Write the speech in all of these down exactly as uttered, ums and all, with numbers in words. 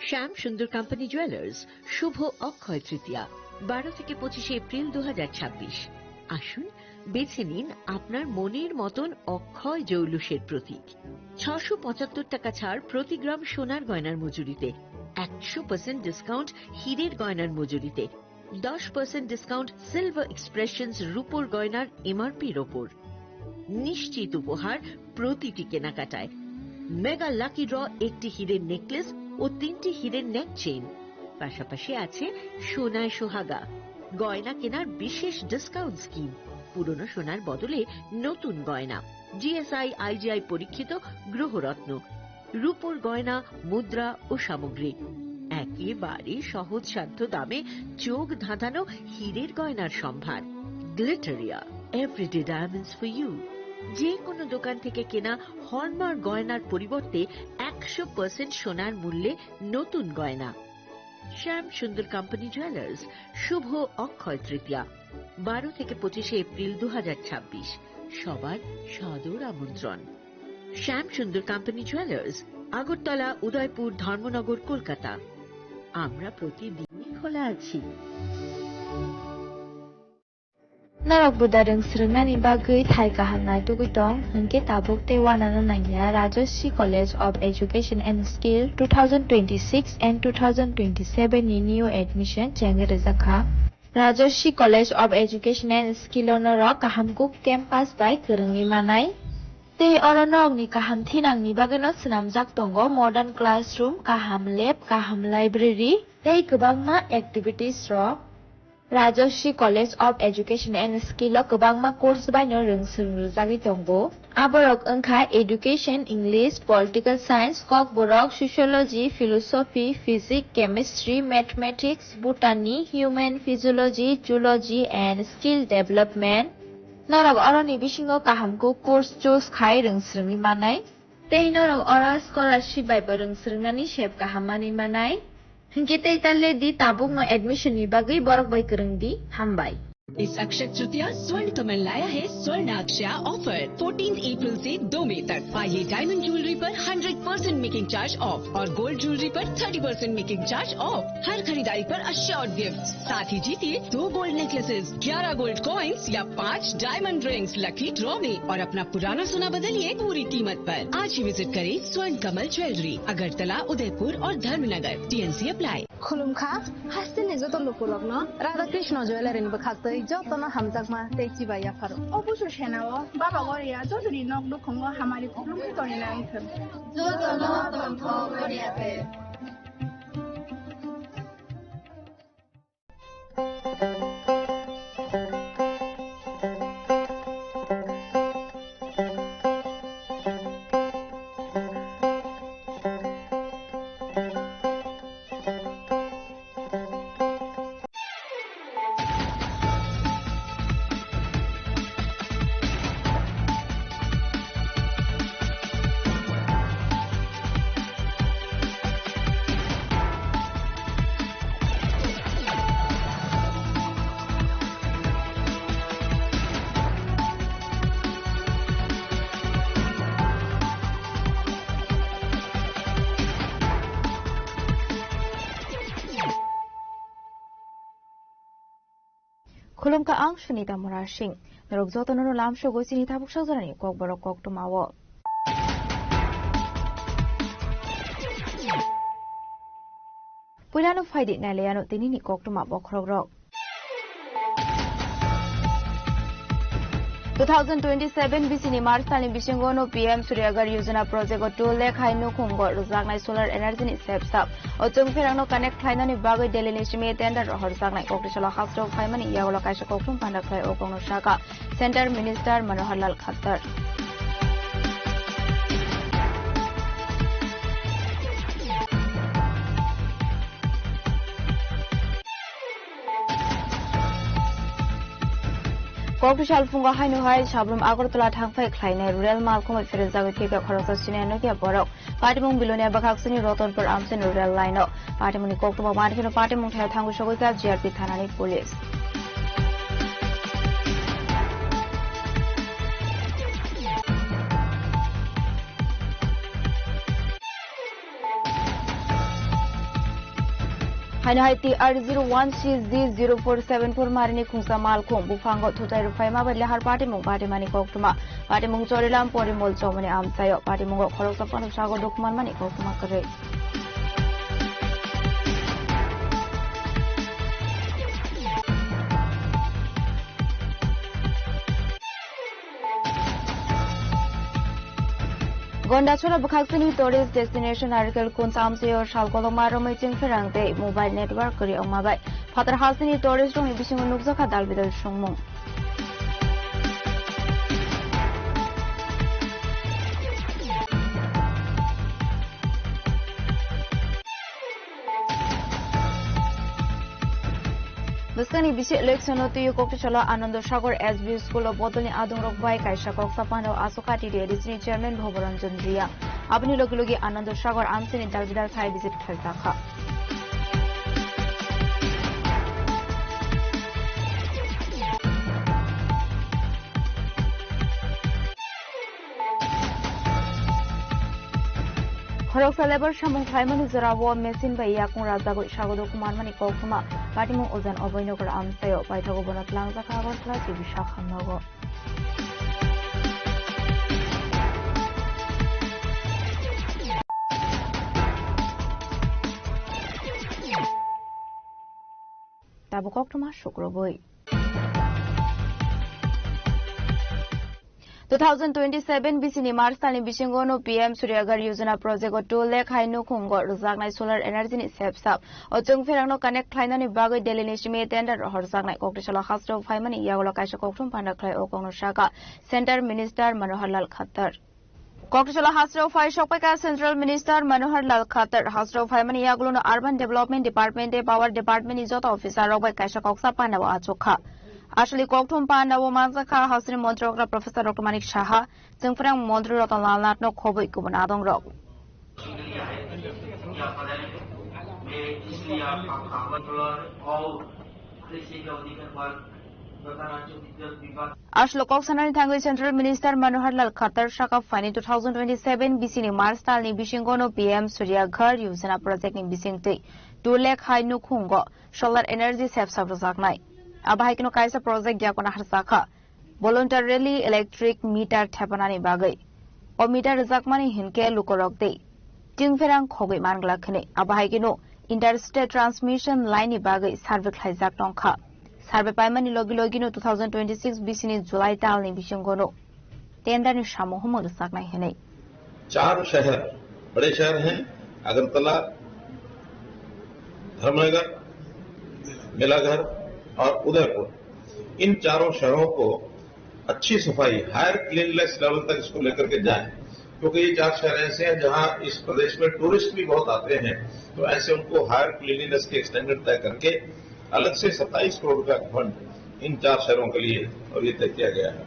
শ্যাম Sundar company jewellers, শুভ অক্ষয় তৃতীয়া, বারো থেকে পঁচিশে এপ্রিল দু হাজার ছাব্বিশ। আসুন, বেছে নিন আপনার মনের মতন অক্ষয় জৌলুসের প্রতীক। ছশো পঁচাত্তর টাকা ছাড় প্রতি গ্রাম সোনার গয়নার মজুরিতে, একশো পার্সেন্ট ডিসকাউন্ট হীরের গয়নার মজুরিতে, দশ পার্সেন্ট ডিসকাউন্ট সিলভার এক্সপ্রেশনস রূপোর গয়নার এমআরপির ওপর। নিশ্চিত উপহার প্রতিটি কেনাকাটায়। মেগা লাকি ড্র, একটি হীরের নেকলেস ও তিনটি হীরের নেক চেইন। পাশাপাশি আছে সোনায় সোহাগা, গয়না কেনার বিশেষ ডিসকাউন্ট স্কিম, পুরনো সোনার বদলে নতুন গয়না, জিএসআই আইজিআই পরীক্ষিত গ্রহরত্ন, রূপোর গয়না, মুদ্রা ও সামগ্রী। একেবারে সহজসাধ্য দামে চোখ ধাঁধানো হীরের গয়নার সম্ভার। Glitteria, everyday diamonds for you. যে কোনো দোকান থেকে কেনা হলমার্ক গয়নার পরিবর্তে একশো পার্সেন্ট সোনার মূল্যে নতুন গয়না। শ্যাম সুন্দর কোম্পানি জুয়েলার্স, শুভ অক্ষয় তৃতীয়া, বারো থেকে পঁচিশে এপ্রিল দু হাজার ছাব্বিশ। সবার সাদর আমন্ত্রণ। শ্যাম সুন্দর কোম্পানি জুয়েলার্স, আগরতলা, উদয়পুর, ধর্মনগর, কলকাতা। আমরা প্রতিদিনই খোলা আছি। Norok buda rwng swrwngnani bagwi thai kaham naitugwi tong, hwnkhe tabuk tei uanano nangya. Rajashree College of Education and Skill two thousand twenty-six and two thousand twenty-seven ni new admission chengwi rwjakha. Rajashree College of Education and Skill o norok kaham kuk campus bai kwrwngwi manai. Tei oro norokni kaham thinangni bagwino swnamjak tongo modern classroom, kaham lab, kaham library tei kwbangma activities rok. Rajashree College of Education and Skill o kwbangma course baino rwng swrwng rwjagwi tongo. Aborok wngkha Education, English, Political Science, Kokborok, Sociology, Philosophy, Physics, Chemistry, Mathematics, Botany, Human Physiology, Zoology and Skill Development. Norok oroni bisingo kaham kuk course choose khai rwng swrwngwi manai. Tei norok oro scholarship bai bo rwng swrwngnani sep kaham manwi manai. Hinkhe tei ta le di, tabukno admission ni bagwi borok bai kwrwng di. Hambai. इस अक्षय तृतीया स्वर्ण कमल लाया है स्वर्ण अक्षया offer. Fourteen April से दो मई तक। आइए डायमंड ज्वेलरी पर hundred percent making charge off और गोल्ड ज्वेलरी पर thirty percent making charge off. हर खरीदारी पर अश्योर्ड गिफ्ट, साथ ही जीतिए दो गोल्ड नेकलेसेस, ग्यारह गोल्ड कॉइंस या पाँच डायमंड रिंग्स लकी ड्रॉ में और अपना पुराना सोना बदलिए पूरी कीमत पर। आज ही विजिट करें स्वर्ण कमल ज्वेलरी, अगरतला, उदयपुर और Dharmanagar. TNC apply. Khulumkha, hasteni joto lukurokno Radha Krishna Jewellery ni bwkhaktwi jotono hamjakma tei chibai yapharo. O busu senao Baba Goria jotoni nok nukhungo hamari khulumwi tongwi nai thwng. Jotono tongthok Goria tei. Khulumkha, ang Sunita Murasing. Norok jotono no lamsogwi chini tabuk sajorani kokborok koktwmao. Puilano phaidi nailaiano tinini koktwma bokhorokrok. Two thousand twenty-seven bisini March talni bisingo no P M Surya Ghar Yojana project o two lakh hai nukhungo rwjaknai solar energy ni sepsap. O chwng pherangno connect khlainani bagwi Delhi ni simi tender rohorjaknai. Kokri salo hasteo phaimani yagulo kaisa koktwm panda khlai o kokno saka Centre Minister Manohar Lal Khattar. Kokri salphungo haino hai Sabrum Agartala thangphai khlainai rel malkhungwi pherejagwi thwikha khoroksa senior nokya borok. Patimung Bilonia bwkhaksini Rotonpur Amchini rel line o. Patimungni koktwma mankheno patimung thaio thangwi sogwikha G R P thanani police. Haino hai T R zero one C Z zero four seven four marini khungsa malkhung buphango thutai rwphaima bai lehar patimung patimani koktwma. Patimung Chorilam Porimol Chomoni amchaio. Patimungo khoroksa phano sago dukmanmani koktwma kwrwi. Gondachora bwkhaksini tourist destination Narikal Kund amchaio sal kolokma romwi chwngpherang tei mobile network kwrwi wngma bai phatar hasini tourist rokni bisingo nukjakha dalbidal songmung. Bwskangni bisi election-o twiwi Koktichalo Anando Sagar S B School-o bodolni adongrok bai kaisa koksa pano aswk kha T D A D C-ni chairman Bhoboranjan Reang. Aboni logi logi Anando Sagar amchaini dalbidal thai visit khlaijakha. Khoroksa lebar samung khlaimani jorao machine bai yakung rajagwi sagodo kumarmani koktwma. Patimung Ojan Oboi Nagar amchaio paithago bono twlangjakha Agartala T V Sakha nogo. Tabuk koktwma sukrubwi. Two thousand twenty-seven bisini March talni bisingo no P M Surya Ghar Yojana project o two lakh hai nukhungo rwjaknai solar energy ni sepsap. O chwngpherang no connect khlainani bagwi Delhi ni simi tender rohorjaknai. Koktichalo hasteo phaimani yagulo kaisa kokthum phanda khlai o kokno saka Centre Minister Manohar Lal Khattar. Koktichalo hasteo phai sokpaikha Central Minister Manohar Lal Khattar. Hasteo phaimani yagulono Urban Development Department tei Power Department ni joto officer rok bai kaisa koksa panda o achukha. Aswli kokthum panda o manjakha hasteni montri okra Professor Doctor Manik Saha, chwngphrang montri Ratan Lal Nath no khobwi kubun adong rok. Aswk kok sanani thangwi Central Minister Manohar Lal Khattar saka phaini two thousand twenty-seven bisini March talni bisingono P M Surya Ghar Yojana project ni bisingtwi two lakh hai nukhungo solar energy sepsap rwjaknai. Abo hai kheno kaisa project yakona harjakha voluntarily electric meter thepanani bagwi. O meter rwjakmani hinkhe lukorok tei chwngpherang khogwi manglak hwnwi. Abo hai kheno interstate transmission line ni bagwi survey khlaijak tongkha. Survey paimani logi logino two thousand twenty-six bisini July talni bisingono tender ni samung humung rwjaknai hwnwi. चार शहर, बड़े शहर हैं, अगरतला, धर्मनगर, मेलाघर और उदयपुर। इन चारों शहरों को अच्छी सफाई, हायर क्लीनलीनेस लेवल तक इसको लेकर के जाएं, क्योंकि ये चार शहर ऐसे हैं जहां इस प्रदेश में टूरिस्ट भी बहुत आते हैं, तो ऐसे उनको हायर क्लीनलीनेस के स्टैंडर्ड तय करके अलग से सत्ताईस करोड़ रुपया का फंड इन चार शहरों के लिए और ये तय किया गया है।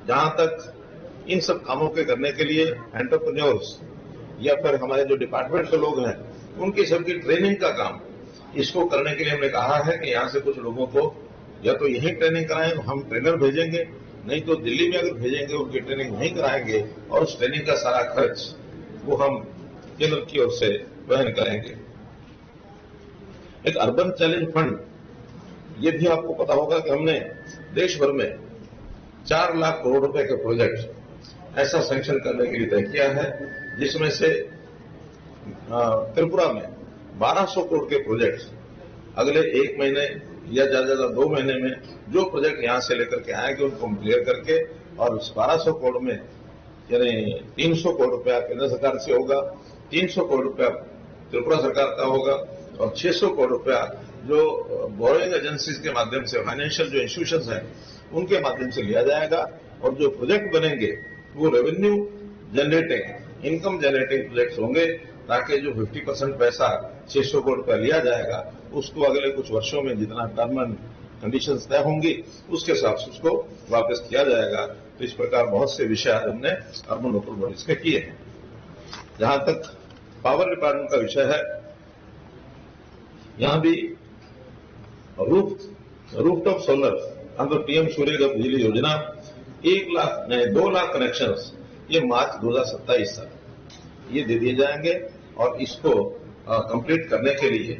जहां तक इन सब कामों के करने के लिए एंटरप्रेन्योर्स या फिर हमारे जो डिपार्टमेंट के लोग हैं, उनकी सबकी ट्रेनिंग का काम, इसको करने के लिए हमने कहा है कि यहाँ से कुछ लोगों को या तो यहीं ट्रेनिंग कराएं, हम ट्रेनर भेजेंगे, नहीं तो दिल्ली में अगर भेजेंगे, उनकी ट्रेनिंग वहीं कराएंगे और उस ट्रेनिंग का सारा खर्च वो हम केंद्र की ओर से वहन करेंगे। एक अर्बन चैलेंज फंड, ये भी आपको पता होगा कि हमने देश भर में चार लाख करोड़ रुपए के प्रोजेक्ट ऐसा सैंक्शन करने के लिए तय किया है, जिसमें से, अ, त्रिपुरा में बारह सौ करोड़ के प्रोजेक्ट अगले एक महीने या ज्यादा ज्यादा दो महीने में जो प्रोजेक्ट यहाँ से लेकर के आएंगे, उनको हम क्लियर करके और उस बारह सौ करोड़ में यानी तीन सौ करोड़ रुपया केंद्र सरकार से होगा, तीन सौ करोड़ रुपया त्रिपुरा सरकार का होगा और छह सौ करोड़ रुपया जो बोरोइंग एजेंसीज के माध्यम से फाइनेंशियल जो इंस्टीट्यूशंस हैं, उनके माध्यम से लिया जाएगा और जो प्रोजेक्ट बनेंगे, वो revenue generating, income generating projects होंगे, ताकि जो फिफ्टी परसेंट पैसा छह सौ करोड़ रुपया लिया जाएगा, उसको अगले कुछ वर्षों में जितना टर्म एंड कंडीशंस तय होंगी, उसके हिसाब से उसको वापस किया जाएगा। तो इस प्रकार बहुत से विषय आज हमने अर्बन लोकल बॉडीज के किए हैं। जहां तक पावर डिपार्टमेंट का विषय है, यहाँ भी roof, rooftop solar under PM Surya Ghar बिजली योजना एक लाख, नहीं, दो लाख कनेक्शंस ये मार्च दो हज़ार सत्ताईस तक ये दे दिए जाएंगे और इसको कंप्लीट करने के लिए,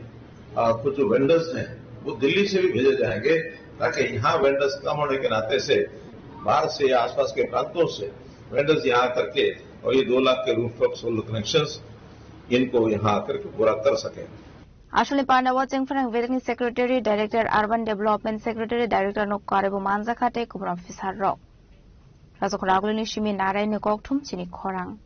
अ, कुछ जो वेंडर्स हैं, वो दिल्ली से भी भेजे जाएंगे, ताकि यहाँ वेंडर्स कम होने के नाते से बाहर से या आसपास के प्रांतों से वेंडर्स यहाँ आकर के और ये दो लाख के रूफटॉप सोलर कनेक्शंस, इनको यहाँ आकर के पूरा कर सकें। Aswkni pandao Chengphrang Valley ni Secretary, Director, Urban Development Secretary, Director no karwi bo manjakha tei kubun officer rok. Rajakhor Agulini simi Narayan ni kokthum chini khorang.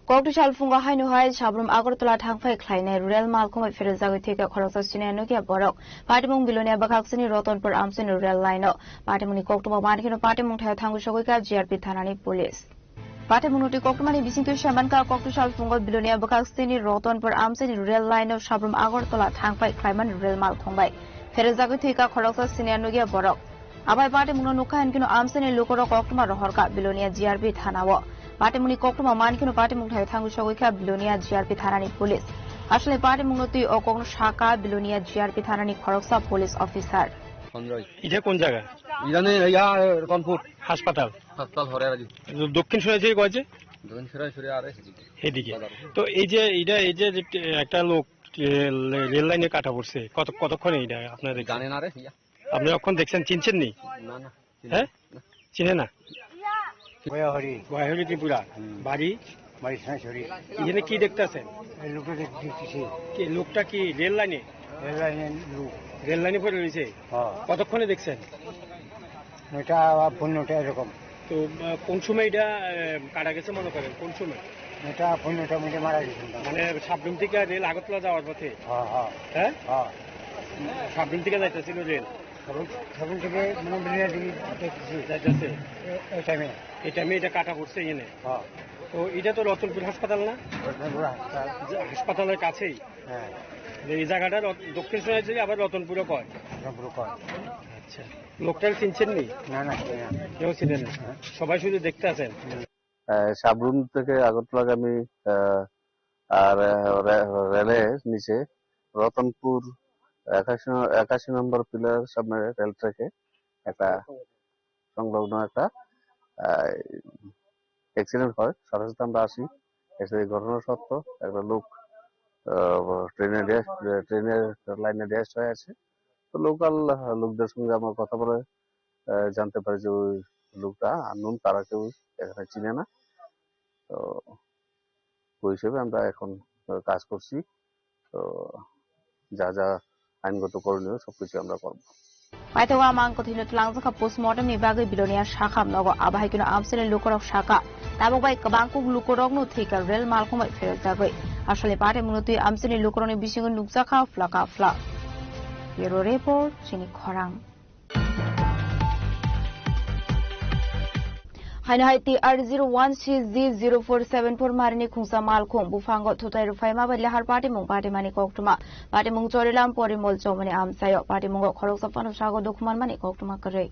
Kokthwisa alphungo haino hai Sabrum Agartala thangphai khlainai rel malkhung bai pherejagwi thwikha khoroksa siniya nukya borok. Patimung Bilonia bwkhaksini Rotonpur amchaini rel line o. Patimungni koktwma mankheno patimung thaio thangwi sogwikha G R P thanani police. Patimungno twi koktwmani bisingtwi saimankha, kokthwisa alphungo Bilonia bwkhaksini Rotonpur amchaini rel line o Sabrum Agartala thangphai khlaimani rel malkhung bai pherejagwi thwikha khoroksa siniya nukya borok. Abai patimungno nukha hinkhe no amchaini lukurok koktwma rohorkha Bilonia G R P thana o. Patimungni koktwma mankheno patimung thaio thangwi sogwikha Bilonia G R P thanani police. Aswkni patimungno twi o kokno sakha Bilonia G R P thanani khoroksa police officer. Sanjay. এটা কোন জায়গা? ইদানে ইয়া রতনপুর। হাসপাতাল। হাসপাতাল হরে রাজি। দক্ষিণ সরাইছড়ি কয়েছে? দক্ষিণ সরাইছড়ি আর এদিকে। এদিকে। বাজার। তো এই যে এটা, এই যে, যে একটা লোক, এ, লে-, রেল লাইনে কাটা পড়ছে, কত, কতক্ষণে এটা আপনারা দেখছেন? জানে না রে, ইয়া। আপনি কখন দেখছেন, চিনছেন নি? না, না, চিনি হ্যাঁ? না। চিনে না? গয়াহরি। গয়াহরি ত্রিপুরা। হুম। বাড়ি? বাড়ি সরাইছড়ি। এখানে কি দেখতে আছেন? এই লোকটা দেখ-, দেখতেছি। কি, লোকটা কি রেল লাইনে? রেল লাইনের লোক। রেল লাইনে পড়ে রয়েছে? হ্যাঁ। কতক্ষণে দেখছেন? নয়টা বা পৌনে নয়টা এরকম। তো, আহ, কোন সময় এটা, আহ, কাটা গেছে মনে করেন? কোন সময়? এটা পৌনে নয়টার মধ্যে মারা গেছেন। মানে সাবরুম থেকে রেল আগরতলা যাওয়ার পথে? হ্যাঁ, হ্যাঁ। হ্যাঁ? হ্যাঁ। সাবরুম থেকে যাইতেছিল রেল? সাবরুম, সাবরুম থেকে মানে বিলিয়া দিকে যাইতেছি। যাইতেছে। এ-, এই টাইমে। এই টাইমে এটা কাটা পড়ছে এখানে? হ্যাঁ। তো এটা তো রতনপুর হাসপাতাল না? রতনপুর হাসপাতাল। যে হাসপাতালের কাছেই? হ্যাঁ। যে এই জায়গাটা রত-, দক্ষিণ সোনাঝুরি আবার রতনপুরও কয়? রতনপুরও কয়। আচ্ছা। লোকটাকে চিনছেন নি? না, না, চিনি না। কেউ চিনে না? হ্যাঁ। সবাই শুধু দেখতে আছেন? হুম। আহ, সাবরুম থেকে আগরতলাগামী, আহ, আর, আহ, রে-, রেলের নিচে রতনপুর একাশি ন-, একাশি নম্বর পিলার সামনে রেল ট্র্যাকে একটা সংলগ্ন একটা, আহ, অ্যাক্সিডেন্ট হয়। সাথে সাথে আমরা আসি, এসে এই ঘটনা সত্য, একটা লোক, আহ, ট্রেনে ড্যাশ, ট্রেনের লাইনে ড্যাশ হয়ে আছে। তো লোকাল লোকদের সঙ্গে আমার কথা বলে, আহ, জানতে পারি যে ওই লোকটা আননোন, তারা কেউ এখানে চিনে না। তো ওই হিসেবে আমরা এখন, আহ, কাজ করছি। তো যা যা আইনগত করণীয় সবকিছু আমরা করব। Paithago amang kwthwino twlangjakha postmortem ni bagwi Bilonia sakham nogo, abo hai kheno amchaini lukurok sakha, tabuk bai kwbangkuk lukurokno thwikha rel malkhung bai pherejagwi. Aswkni patimungno twi amchaini lukurokni bisingo nukjakha phlaka phla. Bureau Report, chini khorang. Haino hai T R zero one six G zero four seven four marini khungsa malkhung buphango thutai rwphaima bai lahar patimung patimani koktwma. Patimung Chorilam Porimol Chomoni amchaio. Patimungo khoroksa phano sago dukhu manmani koktwma kwrwi.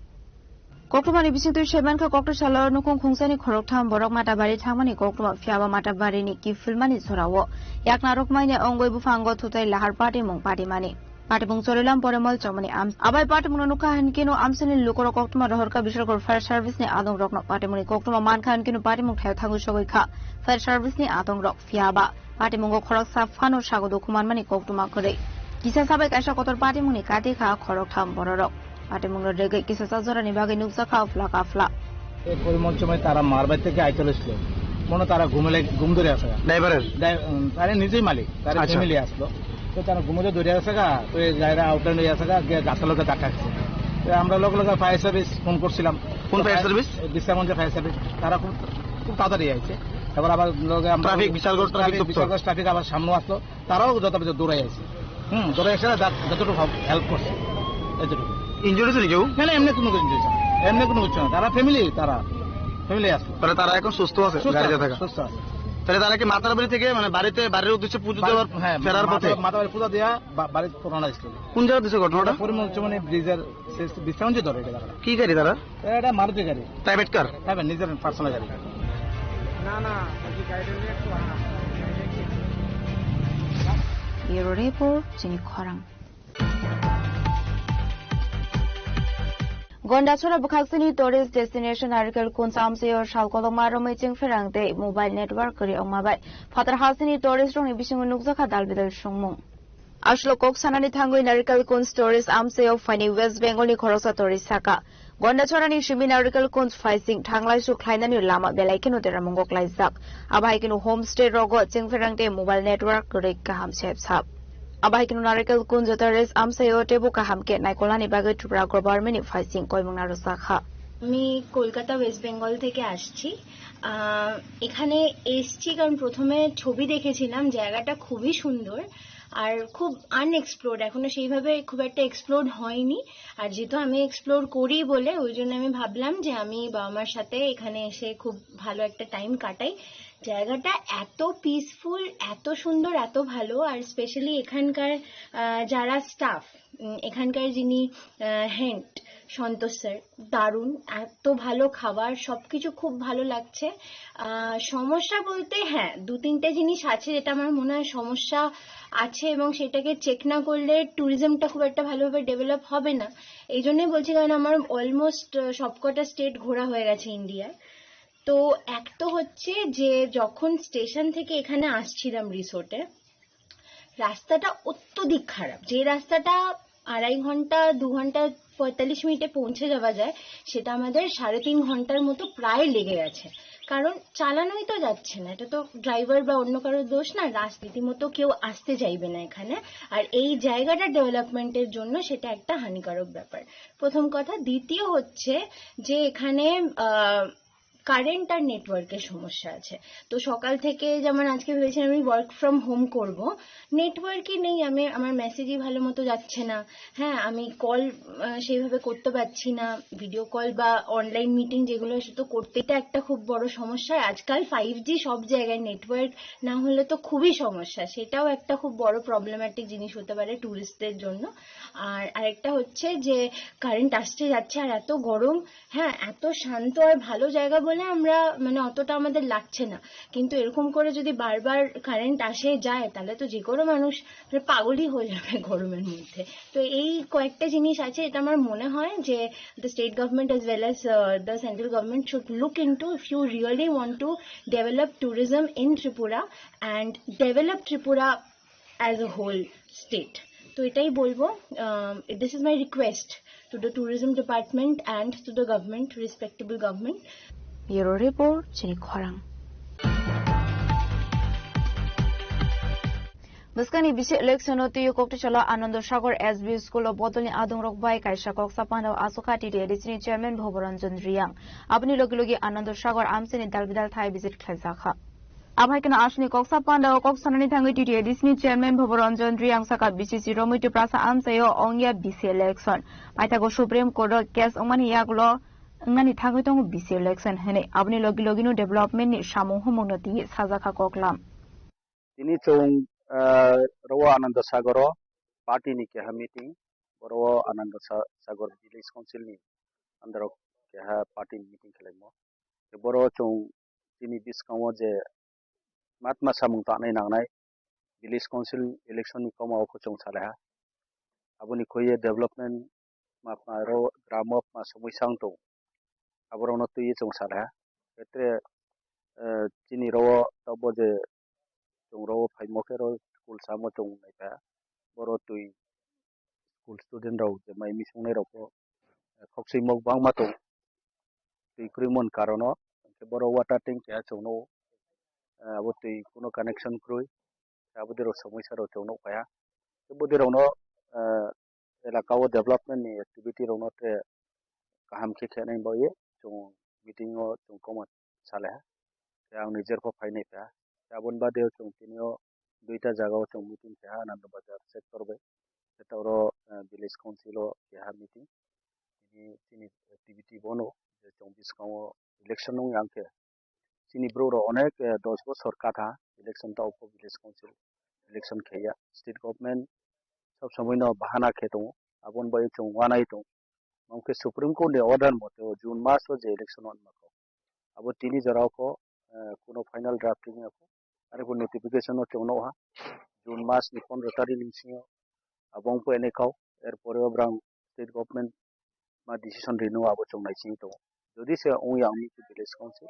Koktwmani bisingtwi saimankha, koktwsalo nukhung khungsani khoroktham borok Matabari thangmani koktwma, phiyaba Matabarini kiphilmani jorao yakna rwkmaini ongwi buphango thutai lahar patimung patimani. Patimung Chorilam Porimol Chomoni am-, abai patimungno nukha hinkhe no amchaini lukurok koktwma rohorkha, bisharkor fire service ni adongrokno. Patimungni koktwma mankha hinkhe no patimung thaio thangwi sogwi kha fire service ni adongrok, phiyaba patimungo khoroksa phano sago dukhu manmani koktwma kwrwi. Kisa sabai kaisa kotor patimungni kati kha khoroktham bororok. Patimungno regwi kisa sa jorani bagwi nukjakha phla ka phla. এই পরিমল সময় তারা মারবাড়ি থেকে আইতে হয়েছিল, মনে হয় তারা ঘুমেলে ঘুম ধরে আছে। ড্রাইভারের? ড্রাই-, উম, তারা নিজেই মালিক, তার আচ্ছা। ফ্যামিলি আসলো। তো তারা ঘুমেলে ধরে আছে গা, তো এই যারা আউটলাইন হয়ে আছে গা, গিয়ে গাছের লোকে ধাক্কা খাচ্ছে। তো আমরা লগে লগে ফায়ার সার্ভিস ফোন করছিলাম। কোন ফায়ার সার্ভিস? এই বিশ্রামগঞ্জের ফায়ার সার্ভিস। তারা খুব, খুব তাড়াতাড়ি আইছে। তারপর আবার লগে আমরা ট্রাফিক, বিশালগড় ট্রাফিক ট্রাফিক, দপ্তর। বিশালগড় ট্রাফিক আবার সামনে আসলো। তারাও যথাযথ দৌড়াই আছে। হুম, দৌড়াই এসে যা-, যতটুকু হবে হেল্প করছে, এতটুকু। ইনজুরি তো নেই কেউ? না, না, এমনি কোনো ইনজুরি না। এমনি কোনো কিছু না। তারা ফ্যামিলি, তারা ফ্যামিলি আছে। তাহলে তারা এখন সুস্থ আছে, সুস্থ গাড়িতে আছে, থাকা? সুস্থ আছে। তাহলে তারা কি মাতারবাড়ি থেকে, মানে, বাড়িতে, বাড়ির উদ্দেশ্যে পুজো বাড়ি, দেওয়ার হ্যাঁ, ফেরার পথে? মাতা-, মাতারবাড়ি পুজো দেওয়া বা-, বাড়ি রওনা দিচ্ছিল। কোন জায়গার উদ্দেশ্যে ঘটনাটা? পরিমল চমনি ব্রিজের শেষ বিশ্রামগঞ্জ ধরে এটা জায়গাটা। কি গাড়ি তারা? এটা মারুতি গাড়ি। Private car? প্রাইভেট, নিজের পার্সোনাল গাড়ি। না, না, ওই যে গাড়িটা নিয়ে একটু আ-, Bureau Report, chini khorang. Gondachora bwkhaksini tourist destination Narikal Kunj amchaio sal kolokma romwi chengpherang tei mobile network kwrwi wngma bai phatar hasini tourist rokni bisingo nukjakha dalbidal songmung. Aswk kok sanani thangwi Narikal Kunj tourist amchaio phaini West Bengal ni khoroksa tourist saka. Gondachorani simi Narikal Kunj phaising thanglai su khlainani lama belai kheno deramungo klaijak. Abo hai kheno homestay rogo chengpherang tei mobile network kwrwi kaham sep sap. Abo hai kheno Narikal Kunj tourist amchaio teibo kaham khe naikolnani bagwi Tripura government ni phaising koimung narwkjakha. আমি কলকাতা, ওয়েস্ট বেঙ্গল থেকে আসছি। আহ, এখানে এসছি কারণ প্রথমে ছবি দেখেছিলাম, জায়গাটা খুবই সুন্দর আর খুব আনএক্সপ্লোর্ড, এখনো সেইভাবে খুব একটা এক্সপ্লোর্ড হয়নি। আর যেহেতু আমি এক্সপ্লোর করি বলে, ওই জন্য আমি ভাবলাম যে আমি বাবা মার সাথে এখানে এসে খুব ভালো একটা টাইম কাটাই। জায়গাটা এত পিসফুল, এত সুন্দর, এত ভালো। আর স্পেশালি এখানকার আহ, যারা স্টাফ, উম, এখানকার যিনি আহ, হেড সন্তোষ স্যার, দারুণ, এত ভালো খাবার, সবকিছু খুব ভালো লাগছে। আহ, সমস্যা বলতে হ্যাঁ, দু তিনটে জিনিস আছে যেটা আমার মনে হয় সমস্যা আছে এবং সেটাকে চেক না করলে ট্যুরিজমটা খুব একটা ভালোভাবে ডেভেলপ হবে না। এই জন্যই বলছি, কারণ আমার অলমোস্ট সবকটা স্টেট ঘোরা হয়ে গেছে ইন্ডিয়ার। তো এক তো হচ্ছে যে যখন স্টেশন থেকে এখানে আসছিলাম রিসোর্টে, রাস্তাটা অত্যধিক খারাপ। যে রাস্তাটা আড়াই ঘন্টা, দু ঘন্টা, পঁয়তাল্লিশ মিনিটে পৌঁছে যাওয়া যায়, সেটা আমাদের সাড়ে তিন ঘন্টার মতো প্রায় লেগে গেছে। কারণ চালানোই তো যাচ্ছে না, এটা তো ড্রাইভার বা অন্য কারোর দোষ না, রাস্তা রীতিমতো কেউ আসতে চাইবে না এখানে। আর এই জায়গাটা ডেভেলপমেন্টের জন্য সেটা একটা হানিকারক ব্যাপার, প্রথম কথা। দ্বিতীয় হচ্ছে যে এখানে আহ, কারেন্ট আর নেটওয়ার্কের সমস্যা আছে। তো সকাল থেকে যেমন আজকে ভেবেছিলাম আমি ওয়ার্ক ফ্রম হোম করব, নেটওয়ার্কই নেই, আমি, আমার মেসেজই ভালো মতো যাচ্ছে না। হ্যাঁ, আমি কল সেইভাবে করতে পারছি না, ভিডিও কল বা অনলাইন মিটিং যেগুলো, সে তো করতে, এটা একটা খুব বড় সমস্যা। আজকাল ফাইভ জি সব জায়গায়, নেটওয়ার্ক না হলে তো খুবই সমস্যা, সেটাও একটা খুব বড় প্রবলেম্যাটিক জিনিস হতে পারে ট্যুরিস্টদের জন্য। আর আরেকটা হচ্ছে যে কারেন্ট আসছে যাচ্ছে, আর এত গরম, হ্যাঁ, এত শান্ত আর ভালো জায়গা বলে আমরা, মানে, অতটা আমাদের লাগছে না। কিন্তু এরকম করে যদি বারবার কারেন্ট আসে যায়, তাহলে তো যে কোনো মানুষ, মানে, পাগলই হয়ে যাবে গরমের মধ্যে। তো এই কয়েকটা জিনিস আছে, এটা আমার মনে হয় যে the state government as well as, uh, the central government should look into if you really want to develop tourism in Tripura and develop Tripura as a whole state. তো এটাই বলবো, um, this is my request to the tourism department and to the government, respectable government. Bureau report, chini khorang. Bwskangni bisi election o twiwi Koktichalo Ananda Sagar S B School o bodolni adongrok bai kaisa koksa panda o aswkha T T A D C ni chairman Bhoboranjan Riyang. Aboni logi logi Ananda Sagar amchaini dalbidal thai visit khlaijakha. Abai kheno aswkni koksa panda o kok sanani thangwi T T A D C ni chairman Bhoboranjan Riyang saka B C C romwi Tiprasa amchaio ongya B C election. Paithago Supreme Court o case wngmani yagulo wngnani thangwi tongo B C election hinwi. Aboni logi logino development ni samung humung no twi sajakha koklam. Tini chwng, ah, rowo Ananda Sagoro party ni keha meeting, boro Ananda Sa-, Sagor Village Council ni under o keha party ni meeting khelaimo. Boro chwng chini bwskango je matma samung tangnai nangnai, Village Council election ni koma o kho chwng salaiha. Aboni khuye development ma, ma ro gramo ma somoi sang tong. Aborokno twiwi chwng salaiha. Etre, eh, chini rowo tobo je chwng rowo phaimo khe ro school samo chwng naikha. Boro twi school student rok je mai misung nai rok bo, eh, khok swi mok bangma tong. Twi kwrwi mon karono, hwnkhe boro water tank keha chwngno, eh, abo twi kuno connection kwrwi, abo de rok somoi sa rok chwngno paiha. Tei bwdwi rokno, eh, elaka o development ni activity rokno te kaham khe khenai bagwi chwng meeting o chwng koma salaiha. Tei ang nijer pho phainai paiha. Tei aboni bade o chwng tini o duita jaga o chwng meeting kaiha Ananda Bazar sector bai. Tei ta oro, eh, village council o keha meeting. Tini chini activity bono je chwng bwskango election wngya hwnkhe chini borok rok onek, eh, dos bosor katha election ta oko village council election khaiya. State government sob somoi no bahana khe tongo, aboni bagwi chwng uanai tongo. Mamkhe Supreme Court ni order mote o June mas o je election wngma kho, abo tini jora o kho, eh, kuno final drafting ya kho, ariko notification o chwng nukha June mas ni pondro tarik ni bisingo abo wngphainai kho. Erpore o brang state government ma decision rino abo chwng naisingwi tongo. Jodi se wngya wngwi khe village council,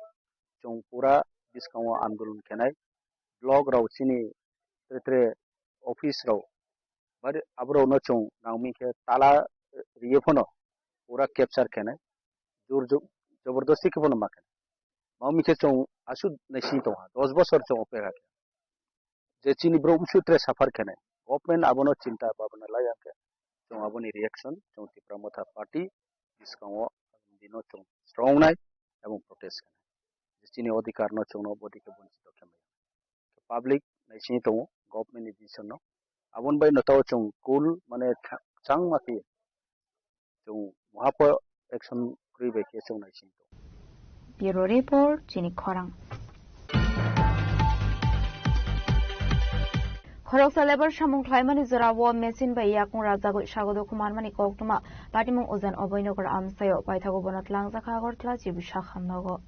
chwng pura bwskango andolon khenai, block rok chini tre tre office rok, bari aborokno chwng nangmi khe tala riye phano pura capture khenai, jor jo-, jobordosti khe phano ma khenai. Mami khe chwng aswk naising tongha, dos bosor chwng opera khe. Je chini borok msu tre suffer khenai. Government abono chinta babona lai ya khe. Chwng aboni reaction, chwng Tipra Motha Party bwskango dino chwng strong nai ebong protest khenai. Je chini odhikar no chwngno bodi khe bonchito khenai. Public naising tongo, government ni decision no. Aboni bai no tao chwng cool, mane tha-, chang ma khe chwng muhapho action kwrwi bai khe chwng naising tongo. Bureau Report, chini khorang. Khoroksa lebar samung khlaimani jorao machine bai yakung rajagwi sago dukhu manmani koktwma patimung Ujan Oboinogar amchaio paithago bono twlangjakha Agartala G B Sakham nogo.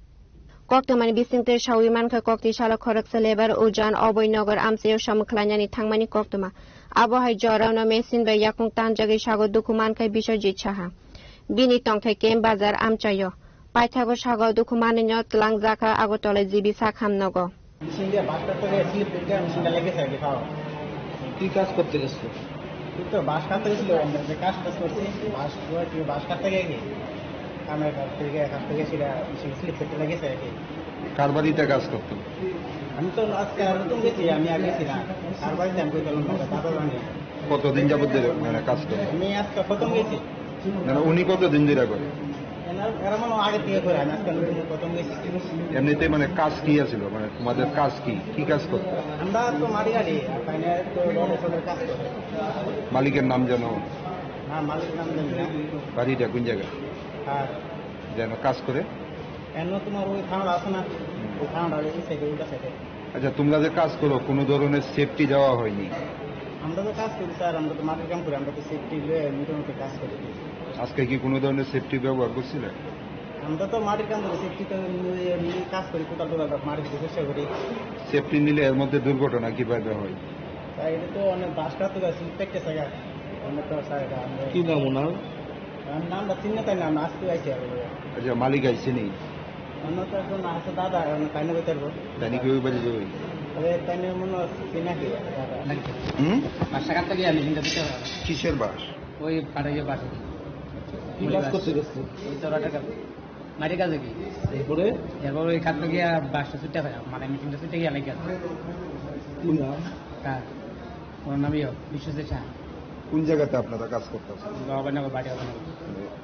Koktwmani bisingtwi sawi mankha, koktwi salo khoroksa lebar Ujan Oboinogar amchaio samung khlainani thangmani koktwma. Abo hai jorano machine bai yakung tanjagwi sago dukhu mankha Biswajit Saha. Bini tongthai Kem Bazar amchaio. Paithago sago dukhu manwino twlangjakha Agartala G B Sakham nogo. Machine দিয়ে বাঁশ কাটতে গিয়ে স্লিপ কেটে মেশিনটা লেগেছে আর কি, তাও। কি কাজ করতে গেছিল? এই তো বাঁশ কাটতে গেছিল, আমরা যে কাজ টাজ করছি, বাঁশ, বাঁশ কাটতে গিয়ে কি, কামে কাটতে গিয়ে, কাটতে গিয়ে সেটা মেশিন স্লিপ কেটে লেগেছে আর কি। কার বাড়িতে কাজ করতো? আমি তো আজকে নতুন গেছি, আমি আর গেছি না। কার বাড়িতে আমি কই গেলাম না, দাদা জানে। কতদিন যাবত ধরে মানে কাজ করে? আমি আজকে প্রথম গেছি। মানে উনি কতদিন ধরে করে? এনার, এরা মনে হয় আগে থেকে করে, আমি আজকে নতুন প্রথম গেছি। এমনিতে মানে কাজ কি আছিল? মানে তোমাদের কাজ কি? কি কাজ করতে? আমরা তো মাটি কাটি, আর ফাইনাল তো রড এসবের কাজ করে। মালিকের নাম জানো? না, মালিকের নাম জানি না। বাড়িটা কোন জায়গায়? হ্যাঁ। যেন কাজ করে? এমন তোমার ওই থানাটা আছে না? ওই থানাটা ওই সাইডে, ওইটা সাইডে। আচ্ছা, তোমরা যে কাজ করো, কোনো ধরনের সেফটি দেওয়া হয়নি? আমরা তো কাজ করি স্যার, আমরা তো মাটির কাম করি, আমরা তো সেফটি লয়ে মোটামুটি কাজ করি। আজকে কি কোনো ধরনের সেফটি ব্যবহার করছিলে? আমরা তো মাটির কাম করি, সেফটি তো এমনি, এমনি কাজ করি, কোদাল টোদাল মাটির চেষ্টা করি। সেফটি নিলে এর মধ্যে দুর্ঘটনা কিভাবে হয়? স্যার, এটা তো অনেক বাসটা তো আছে, প্রত্যেকটা জায়গা, অনেক তো স্যার, এটা আমরা কি নাম ওনার? আর নামটা চিনি না, তাই নাম আসতে আইছে আর কি। আচ্ছা, মালিক আইছে নি? অন্য তো এখন আছে দাদা, এখন তাই না বেতার গো। তাই নাকি ওই বাড়ি যাবে? আরে, তাই না মনে হচ্ছে চিনি নাকি দাদা? হুম? বাসা কাটতে গিয়ে আমি হিন্দু দিতে পারবো। কিসের বাস? ওই পাড়ে গিয়ে বাসা। কি কাজ করতে গেছিল? ওই তো রডের কাজ। মাটির কাজে কি? এরপরে? এরপর ওই কাটতে গিয়ে বাসটা ছুটতে পারে, মানে মিটিংটা ছুটতে গিয়ে লেগে গেছে। কি নাম? কার? ওনার নাম ইয়ে, বিশ্বজিৎ শাহ। কোন জায়গাতে আপনারা কাজ করতেছেন? বাবানগর, বাড়ি বাবানগর।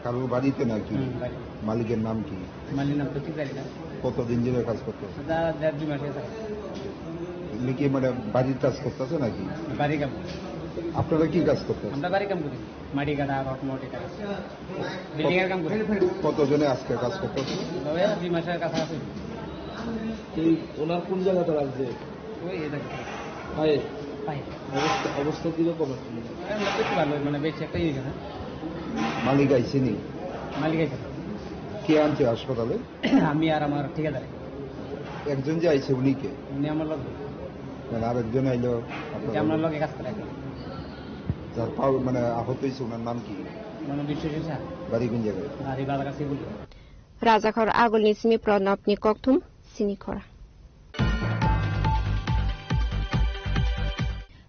কারোর বাড়িতে নাকি? হুম, বাড়ি। মালিকের নাম কি? মালিকের নাম তো ঠিক জানি না। কতদিন ধরে কাজ করতেছেন? যা দেড় দুই মাস হয়েছে। এমনি কি মানে বাড়ির কাজ করতেছে নাকি? বাড়ি কাম। আপনারা কি কাজ করতেছেন? আমরা বাড়ি কাম করি, মাটি কাটা, রড মড এটা। বিল্ডিং এর কাম করি। কতজনে আজকে কাজ করতেছে? তবে দুই মাসের কাছাকাছি। এই ওনার কোন জায়গাতে লাগছে? ওই এটা কি? পায়ে? পায়ে। অবস্থা, অবস্থা কিরকম এখন? এখন তো একটু ভালো, মানে বেশি একটা ইয়ে না। মালিক আইছে নি? মালিক আইছে। কে আনছে হাসপাতালে? আমি আর আমার ঠিকাদার। একজন যে আইছে উনি কে? উনি আমার লগে। মানে আরেকজন আইলো আপনার যে আমার লগে? লগে কাজ করে। যার পাও মানে আহত হয়েছে ওনার নাম কি? মানে বিশ্বজিৎ শাহ। বাড়ি কোন জায়গায়? বাড়ি বাজার কাছে বলি। Rajakhor agulni simi Pranabni kokthum sini khora.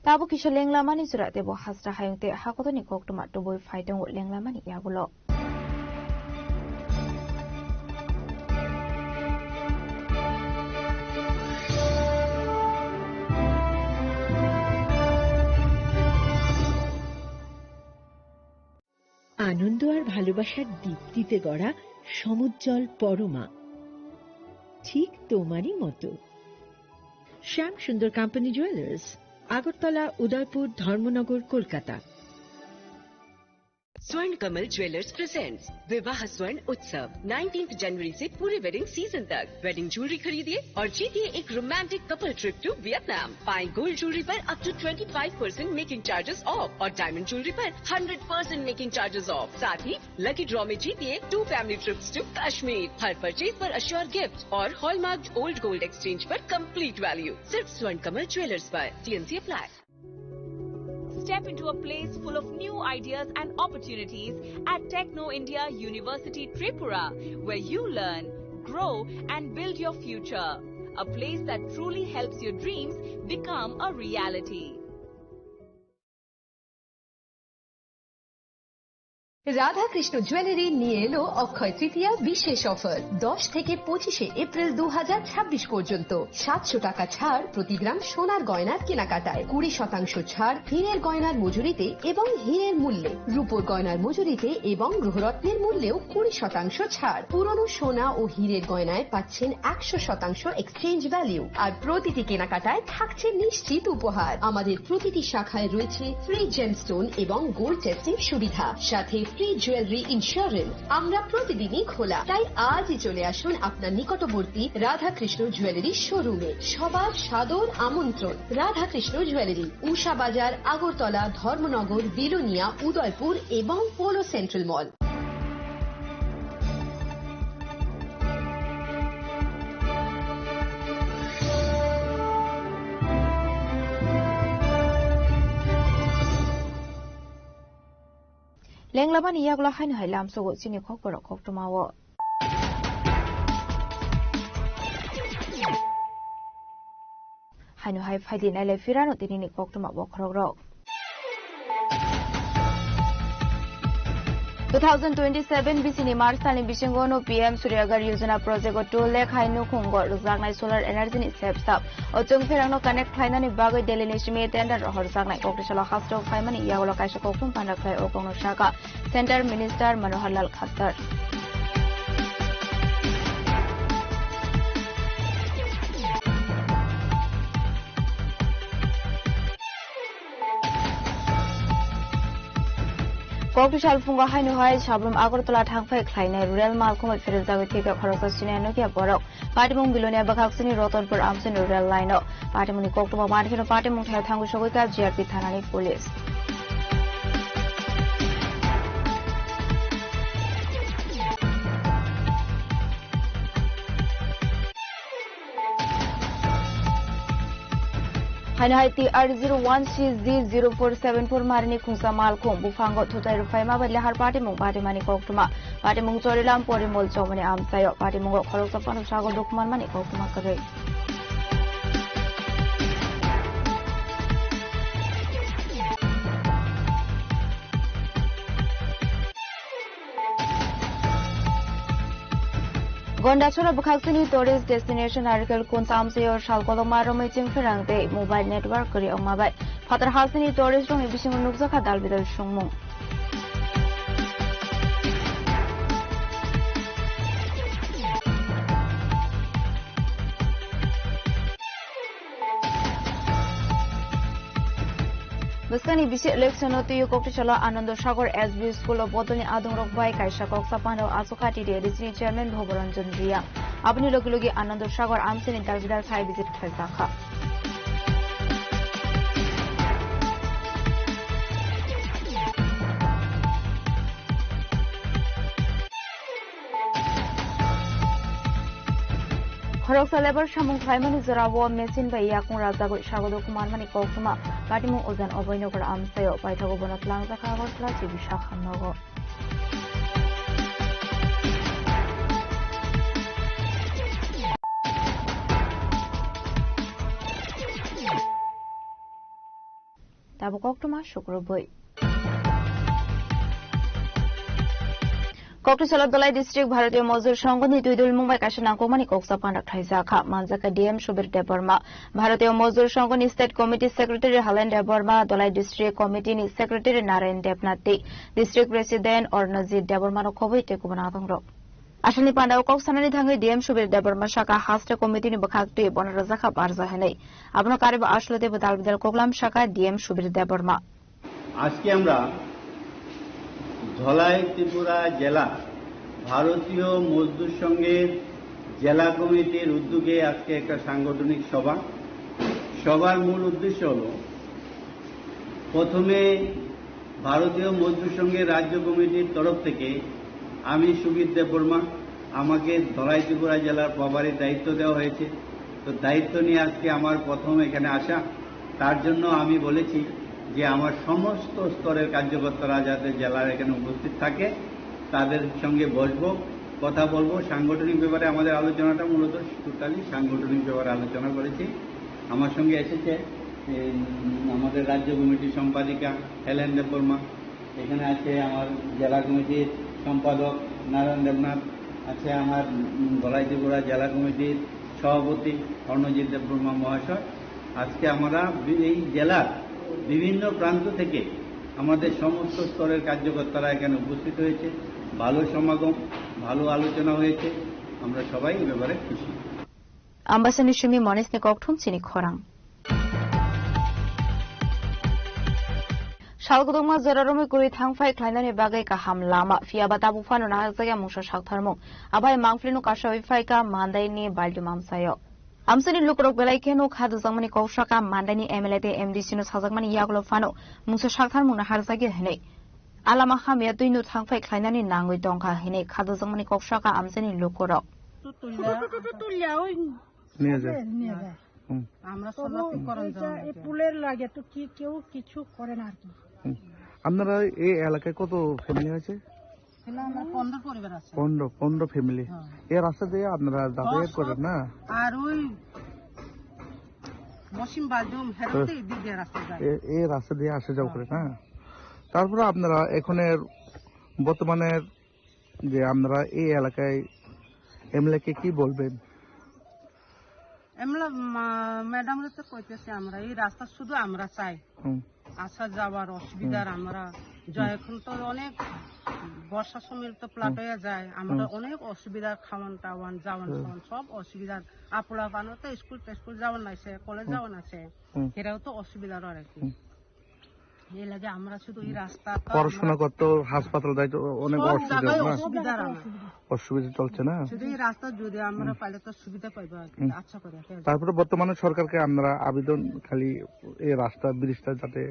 Tabuk kisa lenglamani jora tebo hasra hayung te hakotorni koktwma tubui phai tongo lenglamani yagulo. আনন্দ আর ভালোবাসার দীপ্তিতে গড়া সমুজ্জ্বল পরমা, ঠিক তোমারই মতো। শ্যাম সুন্দর কোম্পানি জুয়েলার্স, আগরতলা, উদয়পুর, ধর্মনগর, কলকাতা। स्वर्ण कमल ज्वेलर्स प्रेजेंट्स विवाह स्वर्ण उत्सव, नाइनटीन्थ जनवरी से पूरे वेडिंग सीजन तक। वेडिंग ज्वेलरी खरीदिए और जीतिए एक romantic couple trip to Vietnam. पाएं गोल्ड ज्वेलरी पर up to twenty five percent making charges off और डायमंड ज्वेलरी पर hundred percent making charges off. साथ ही लकी ड्रॉ में जीतिए two family trips to Kashmir. हर परचेज पर अश्योर गिफ्ट और हॉलमार्क्ड ओल्ड गोल्ड एक्सचेंज पर कंप्लीट वैल्यू। सिर्फ स्वर्ण कमल ज्वेलर्स पर। TMC apply. Step into a place full of new ideas and opportunities at Techno India University Tripura, where you learn, grow, and build your future. A place that truly helps your dreams become a reality. Radhakrishna jewellery নিয়ে এলো অক্ষয় তৃতীয়া বিশেষ অফার। দশ থেকে পঁচিশে এপ্রিল দু হাজার ছাব্বিশ পর্যন্ত সাতশো টাকা ছাড় প্রতি গ্রাম সোনার গয়নার কেনাকাটায়, কুড়ি শতাংশ ছাড় হীরের গয়নার মজুরিতে এবং হীরের মূল্যে, রূপোর গয়নার মজুরিতে এবং গ্রহরত্নের মূল্যেও কুড়ি শতাংশ ছাড়। পুরনো সোনা ও হীরের গয়নায় পাচ্ছেন একশো শতাংশ এক্সচেঞ্জ ভ্যালু। আর প্রতিটি কেনাকাটায় থাকছে নিশ্চিত উপহার। আমাদের প্রতিটি শাখায় রয়েছে ফ্রি জেমস্টোন এবং গোল্ড টেস্টিং সুবিধা, সাথে ফ্রি জুয়েলারি ইন্স্যুরেন্স। আমরা প্রতিদিনই খোলা, তাই আজই চলে আসুন আপনার নিকটবর্তী রাধাকৃষ্ণ জুয়েলারি শোরুমে। সবার সাদর আমন্ত্রণ। রাধাকৃষ্ণ জুয়েলারি, উষা বাজার, আগরতলা, ধর্মনগর, বিলোনিয়া, উদয়পুর এবং polo central mall. Lenglabani yagulo haino hai lamsogo chini kokborok koktwmao. Haino hai phaidi nailai phirano tinini koktwma bokhorokrok. Two thousand twenty-seven bisini March talni bisingo no P M Surya Ghar Yojana project o two lakh hai nukhungo rwjaknai solar energy ni sepsap. O chwngpherangno connect khlainani bagwi Delhi ni simi tender rohorjaknai. Kokri salo hasteo phaimani yagulo kaisa koktwma panda khlai o kokno saka Center Minister Manohar Lal Khattar. Kokti salphungo haino hai Sabrum Agartala thangphai khlainai rel malkhungwi pherejagwi thwikha khoroksa siniya nukya borok. Patimung Bilonia bwkhaksini Rotonpur amchaini rel line-o. Patimungni koktwma mankheno patimung thaio thangwi sogwikha G R P thanani police. Haino hai T R zero one C Z zero four seven four marini khungsa malkhung buphango thutai rwphaima bai lehar patimung patimani koktwma. Patimung Chorilam Porimol chomoni amchaio. Patimungo khoroksa phano sago dukhu manmani koktwma kwrwi. Gondachora bwkhaksini tourist destination Narikal Kund amchaio sal kolokma romwi chengpherang tei mobile network kwrwi wngma bai phatar hasini tourist rokni bisingo nukjakha dalbidal songmung. Bwskangni bisi election-o twiwi Koktisalo Anando Sagar S B School-o bodolni adongrok bai kaisa koksa panrok achukha T T A D C ni chairman Bhoboranjan Reang. Aboni logi logi Anando Sagar amchaini dalbidal khai visit khlaijakha. Khoroksa lebar samung khlaimani jorao machine bai yakung rajagwi sagodo kumarmani koktwma. Patimung Ojan Oboi Nagar amchaio paithago bono twlangjakha Agartala G B Sakha nogo. Tabuk koktwma sukrubwi. Koktisalo Dhalai District Bharatiya Mazdoor Sangh ni twi dulmung bai kaisa nangkukmani koksa panrak thaijakha. Manjakha D M Subir Debbarma, Bharatiya Mazdoor Sangh ni State Committee Secretary Halen Debbarma, Dhalai District Committee ni Secretary Narayan Debnath tei District President Arunajit Debbarma no khobwi tei kubun adongrok. Asani pandao kok sanani thangwi D M Subir Debbarma saka haste committee ni bwkhak twi bono rwjakha barja hinwi. Abono karibo aswlwi teibo dal bidal koklam saka D M Subir Debbarma. আজকে আমরা ধলাই ত্রিপুরা জেলা ভারতীয় মজদুর সংঘের জেলা কমিটির উদ্যোগে আজকে একটা সাংগঠনিক সভা। সভার মূল উদ্দেশ্য হলো, প্রথমে ভারতীয় মজদুর সংঘের রাজ্য কমিটির তরফ থেকে আমি সুবীর দেববর্মা, আমাকে ধলাই ত্রিপুরা জেলার প্রভারী দায়িত্ব দেওয়া হয়েছে। তো দায়িত্ব নিয়ে আজকে আমার প্রথম এখানে আসা। তার জন্য আমি বলেছি যে আমার সমস্ত স্তরের কার্যকর্তারা যাতে জেলার এখানে উপস্থিত থাকে, তাদের সঙ্গে বসবো, কথা বলবো। সাংগঠনিক ব্যাপারে আমাদের আলোচনাটা মূলত টোটালি সাংগঠনিক ব্যাপারে আলোচনা করেছি। আমার সঙ্গে এসেছে এই, উম, আমাদের রাজ্য কমিটির সম্পাদিকা হেলেন দেববর্মা, এখানে আছে আমার জেলা কমিটির সম্পাদক নারায়ণ দেবনাথ, আছে আমার, উম, ধলাই ত্রিপুরা জেলা কমিটির সভাপতি অর্ণজিৎ দেববর্মা মহাশয়। আজকে আমরা বি-, এই জেলার বিভিন্ন প্রান্ত থেকে আমাদের সমস্ত স্তরের কার্যকর্তারা এখানে উপস্থিত হয়েছে। ভালো সমাগম, ভালো আলোচনা হয়েছে, আমরা সবাই এ ব্যাপারে খুশি। Ambasani simi Monisni kokthum chini khorang. Salgudungma jora romwi kwrwi thangphai khlainani bagwi kaham lama, phiyaba tabuk phano naharjakya mungsa saktharmung. Abai mangphlino kasawi phaika Mandaini Baldum amchaio. Amchaini lukurok belai kheno kha dwjakmani kok saka Mandaini M L A tei M D C no sajakmani yagulo phano mungsa saktharmung naharjakya hinwi. Alama hamya twino thangphai khlainani nangwi tongkha hinwi kha dwjakmani kok saka amchaini lukurok. নিয়ে যায়। নিয়ে যায়। হুম। আমরা তবু সনাতন করণ এটা, এই পুলের লাগে তো কি কেউ কিছু করে না আর কি। হুম। আপনারা এই এলাকায় কত ফ্যামিলি আছে? এখানে আমরা পনেরো পরিবার আছে। পনেরো, পনেরো ফ্যামিলি। হ্যাঁ। এই রাস্তা দিয়ে আপনারা যাতায়াত করেন না? আর ওই মসিম বাজুম হেরতে হ্যাঁ। এদিকে রাস্তা যায়। এ-, এই রাস্তা দিয়ে আসা যাওয়া হ্যাঁ। করে না? তারপরে আপনারা এখানের বর্তমানে যে আপনারা এই এলাকায় এমএলএ কে কি বলবেন? এমএলএ মা-, ম্যাডামরে তো কইতেছি আমরা, এই রাস্তা শুধু আমরা চাই। হুম। আসা যাওয়ার অসুবিধার হুম। আমরা, হুম। যা এখন তো অনেক বর্ষার সময় তো ফ্ল্যাট হুম। হয়ে যায়, আমরা হুম। অনেক অসুবিধার খাওয়ান টাওয়ান, যাওয়ান হুম। খাওয়ান সব অসুবিধার। আপলা বানো তো স্কুল টেস্কুল যাওয়ান আছে, কলেজ হুম। যাওয়ান আছে, হুম। এরাও তো অসুবিধার আর কি। হুম। এই লাগে আমরা শুধু এই রাস্তা তো পড়াশোনা আমরা করতে হাসপাতাল যাইতে অনেক সব অসুবিধা জায়গায় না? অসুবিধা আর আমার। অসুবিধা চলছে না? শুধু এই রাস্তা যদি আমরা হুম। পাইলে তো সুবিধা পাইবো আর কি, হুম। আশা করি আর কি। তারপরে বর্তমানে সরকারকে আমরা আবেদন খালি এই রাস্তা ব্রিজটা যাতে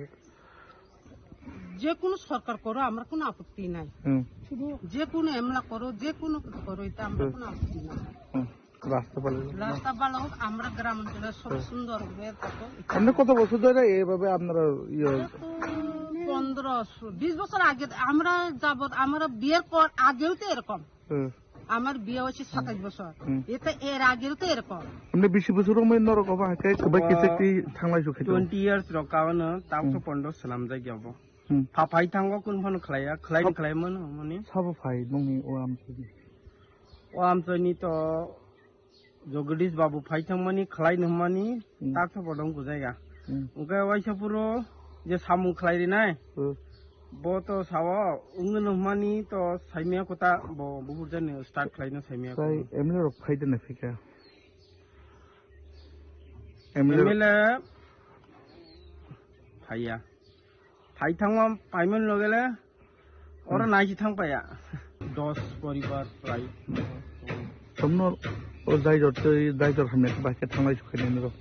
যে কোনো সরকার করো, আমরা কোনো আপত্তি নাই। হুম। শুধু যে কোনো এমলা করো, যে কোনো কিছু করো, এটা আমরা হুম। কোনো আপত্তি নাই। হুম। রাস্তা ভালো হোক। রাস্তা ভালো হোক, আমরা গ্রাম অঞ্চলে সব হুম। সুন্দর হয়ে থাকো। আপনি কত বছর ধরে এইভাবে আপনারা ইয়ে এটা তো পনেরো, বিশ বছর আগে আমরা যাবত, আমরা বিয়ের পর আগেও তো এরকম। হুম। আমার বিয়ে হয়েছে সাতাশ বছর। হুম। এটা এর আগেও তো এরকম। আপনি বিশ বছর সময় নরক হবা, কে কবে ও, কিছু কি থাংলাই সুখে তো? Twenty years rok kaono, tauso hmm. Pondo selam jai gyabo. Hmm. Phaphai thango kun phano khlaiya, khlai sab-, khlai mano, mani. Sabo phai, nongni o amchini. O amchini to Jagadish Babu phai thangmani, khlai nangmani, Hmm. Tak sa bodong kujaiga. Hmm. Ungkhe waisa phuru je samung khlai rinai. Hmm. Bo to sao, wngwi nangmani to saimya kota bo buhur jani start khlaino saimya. Sai kota. M L A rok phai de na phika. M L A rok M L A phaiya. Phai thangma paimani logele oro Hmm. naisi thang paya. Dos poribar prai. Somno o daidor tei daidor hamya khe bai khe thanglai sukhaini niro.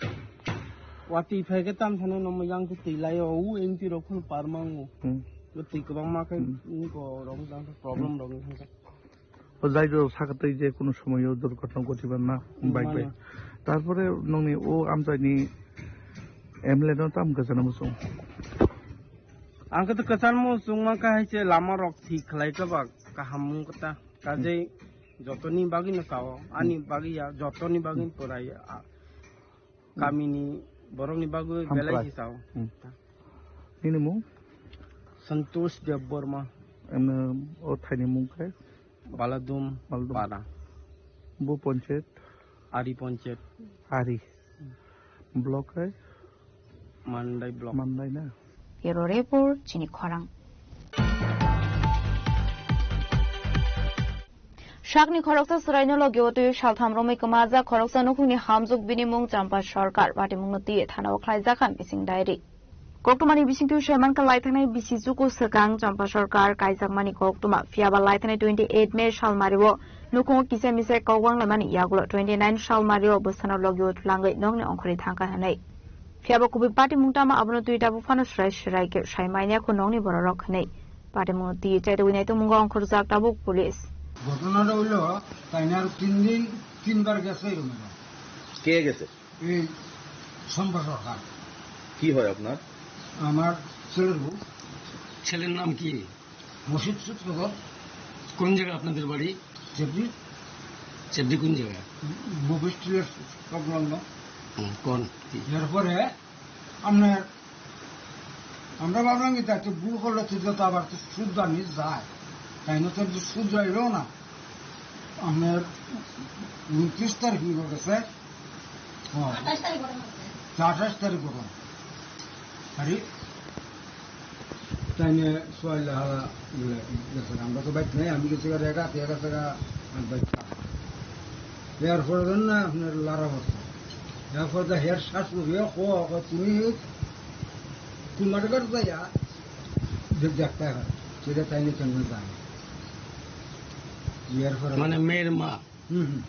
Watwi phai khe tam thani nomo yang khe twi lai o, u engti rok phano par mango. Hmm. O twi kwbangma khe Hmm. niko rok jang khe problem Hmm. rok wng kha. O jai jora sakatwi je kono somoyo durghotona ghotibar na bike bai. Mano. Tarpore nongni o amchaini M L A no tam kwchana muchung. Ang khe to kwchan muchung mankha hai se lama rok thik khlai khe ba kaham wng kha ta. Kajei jotoni bagwi no kao, ani bagwi ya, jotoni bagwi no porai. A, kamini borokni bagwi belai Hamkrai. Se sao. Hmm. Nini mung? Santosh Debbarma. Em, o thaini mung khe? Baladum Baladum. Para. Bo ponchayat? Ari ponchayat. Ari. Block hai? Mandai block. Mandai na? Bureau report, chini khorang. Sakni khoroksa chwraino logi o twi saltham romwi kwmajak khoroksa nukhungni hamjwk bini mung Champa Sarkar, patimungno twi thanao khlaijak kha missing diary. Koktwmani bisingtwi saimankha laithangnai bisi chuku swkang Champa Sarkar kaijakmani koktwma, phiyaba laithangnai twenty eight May salmario nukhungo kisa misa kok wanglaimani yagulo twenty nine salmario bwsano logi o twlangwi nokni ongkhorwi thangkha hwnwi. Phiyaba kubui patimung tamo abono twi tabuk phano swrai swrai khe sai manya kho nokni bororok hwnwi. Patimungno twi chaitogwi naitongmungo ongkhorjak tabuk police. ঘটনাটা হইলো, তাই না আরো তিন দিন, তিনবার গেছে এরকম এরকম। কে গেছে? এই সম্প্রসারণ। কি হয় আপনার? আমার ছেলের বউ। ছেলের নাম কি? মসজিদ সূত্রধর। কোন জায়গা আপনাদের বাড়ি? চেবড়ি। চেবড়ি কোন জায়গা? বুবু স্টিলের সংলগ্ন। হুম, কোন? কি? এরপরে আপনার, আমরা ভাবলাম কি, তাকে ভুল করলে তো যত আবার তো শুধরানি যায়, তাই না? তো শুধরাইল না। আপনার ঊনত্রিশ তারিখ হয়ে গেছে। হ্যাঁ। আঠাশ তারিখ ঘটনা হচ্ছে। আঠাশ তারিখ ঘটনা। আরে, তাই নিয়ে সোয়াইলে হারা বলে গেছে, আমরা তো বাইক নেই, আমি গেছি গা রেগা, তে গেছে গা, আর বাইক। এরপরে দেন না, আপনার লারা বসে। এরপরে তো হের শ্বাস রুবিয়ে, কো, কো, তুমি কুমারগড় যাইয়া, যে দেখতে হয়, সেটা তাই নিয়ে কেমন যায়। এরপরে মানে মেয়ের মা? হুম, হুম।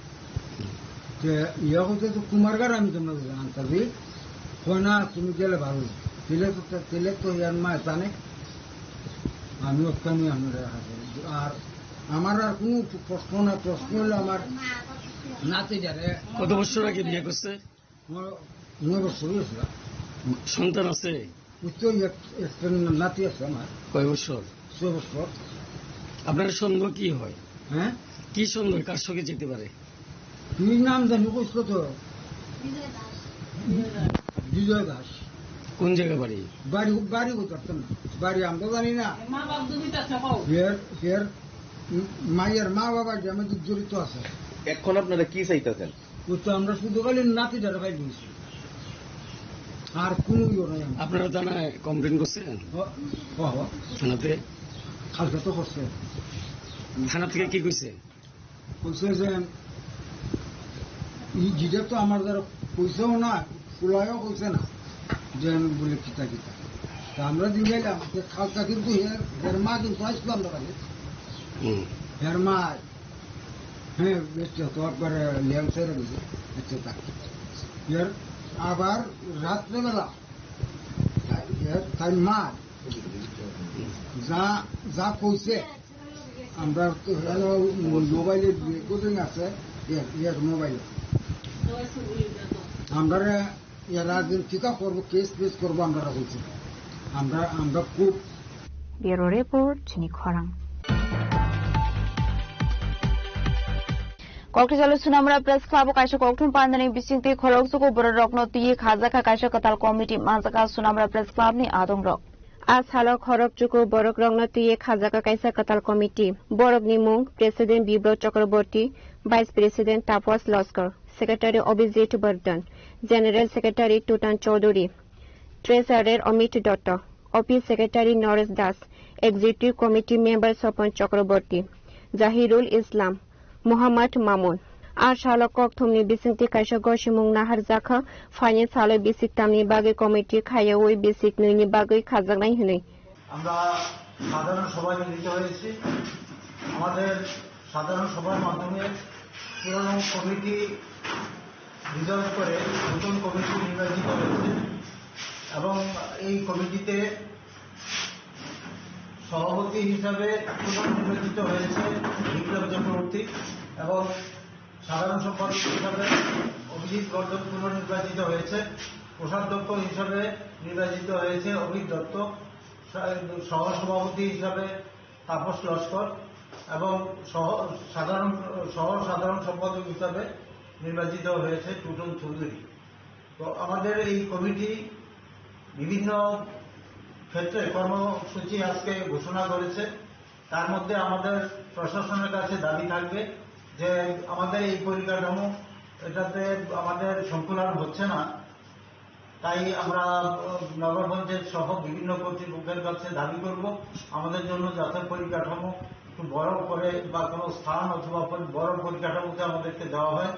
যে ইয়ে হচ্ছে তো কুমারগড় আমি তোমরা আনতাম, কয় না, তুমি গেলে ভালো। তেলে তো, তেলে তো ইয়ার মা জানে, আমি ওখানে আমরা হাতে। আর আমার আর কোনো প্রশ্ন না, প্রশ্ন হলো আমার নাতি যারে। কত বছর আগে বিয়ে করছে? আমার নয় বছর হয়েছিল। সন্তান আছে? উত্তর এক, একটা নাতি আছে আমার। কয় বছর? ছয় বছর। আপনার সন্দেহ কি হয়? হ্যাঁ? কি সন্দেহ, কার সঙ্গে যেতে পারে? তুই নাম জানি কইস তো। বিজয় দাস। কোন জায়গা বাড়ি? বাড়ি, বাড়ি কোথাও না। বাড়ি আমরা জানি না। মা বাপ দুইটা সহ। এর, এর মায়ের মা বাবা যে আমাদের জড়িত আছে। এখন আপনারা কি চাইতেছেন? ও তো আমরা শুধু খালি নাতি যারা ভাই বলছি। আর কোনো ইয়ে নাই আমার। আপনারা থানায় কমপ্লেন করছেন? হ, হ, হ। থানাতে? কালকে তো করছে। থানা থেকে কি কইছে? কইছে যে, এই জিডে তো আমার দ্বারা কইছেও না, ফুলাইও কইছে না, যে আমি বলে কিতা কিতা। তা আমরা দিয়ে গেলাম, যে কালকে কিন্তু এর, এর মা কিন্তু আসলো আমরা কাছে। হুম। এর মা, হ্যাঁ, বেশ তো একবারে লেম সেরে দিছে, আচ্ছা তা। এর আবার রাত্রেবেলা, এর তাই মা, যা, যা কইছে, আমরা তো হলো মোবাইলে রেকর্ডিং আছে, ইয়ে, ইয়ে, মোবাইলে। আমরা এরা যে কিতা করবো, কেস ফেস করবো, আমরা বলছি। আমরা, আমরা খুব ব্যুরো রিপোর্ট, চিনি খরাং। Kokthajalo Sunamura Press Club o kaisa kokthum pandani bisingtwi khorokchugo bororokno twiwi khajakha kaisa kwtal committee manjakha Sunamura Press Club ni adongrok. A salo khorokchugo borok rokno twiwi khajakha kaisa kwtal committee. Borokni mung President Bibro Chakraborty, Vice President Tapas Loskar, Secretary Abhijit Bardhan, General Secretary Tutan Chaudhary, Treasurer Amit Dutta, Office Secretary Naresh Das, Executive Committee Member Sopon Chakraborty, Zahirul Islam, Muhammad Mamun. A salo kokthumni bisingtwi kaisa gosimung naharjakha, phaini salo bisik tamni bagwi committee khayaui bisik nwini bagwi khajaknai hwnwi. আমরা সাধারণ সভায় মিলিত হয়েছি। আমাদের সাধারণ সভার মাধ্যমে পুরনো কমিটি ডিজলভ করে নতুন কমিটি নির্বাচিত হয়েছে এবং এই কমিটিতে সভাপতি হিসাবে পুনর্নির্বাচিত হয়েছে বিপ্লব চক্রবর্তী এবং সাধারণ সম্পাদক হিসাবে অভিজিৎ বর্ধন পুনর্নির্বাচিত হয়েছে। কোষাধ্যক্ষ হিসাবে নির্বাচিত হয়েছে অভিক দত্ত, সহ-, সহসভাপতি হিসাবে তাপস লস্কর এবং সহ সাধারণ, সহ সাধারণ সম্পাদক হিসাবে নির্বাচিত হয়েছে টুটন চৌধুরী। তো আমাদের এই কমিটি বিভিন্ন ক্ষেত্রে কর্মসূচি আজকে ঘোষণা করেছে। তার মধ্যে আমাদের প্রশাসনের কাছে দাবি থাকবে যে আমাদের এই পরিকাঠামো, এটাতে আমাদের সংকুলান হচ্ছে না। তাই আমরা, আহ, নগর পঞ্চায়েত সহ বিভিন্ন কর্তৃপক্ষের কাছে দাবি করব, আমাদের জন্য যাতে পরিকাঠামো একটু বড় করে বা কোনো স্থান অথবা পরি-, বড় পরিকাঠামোতে আমাদেরকে দেওয়া হয়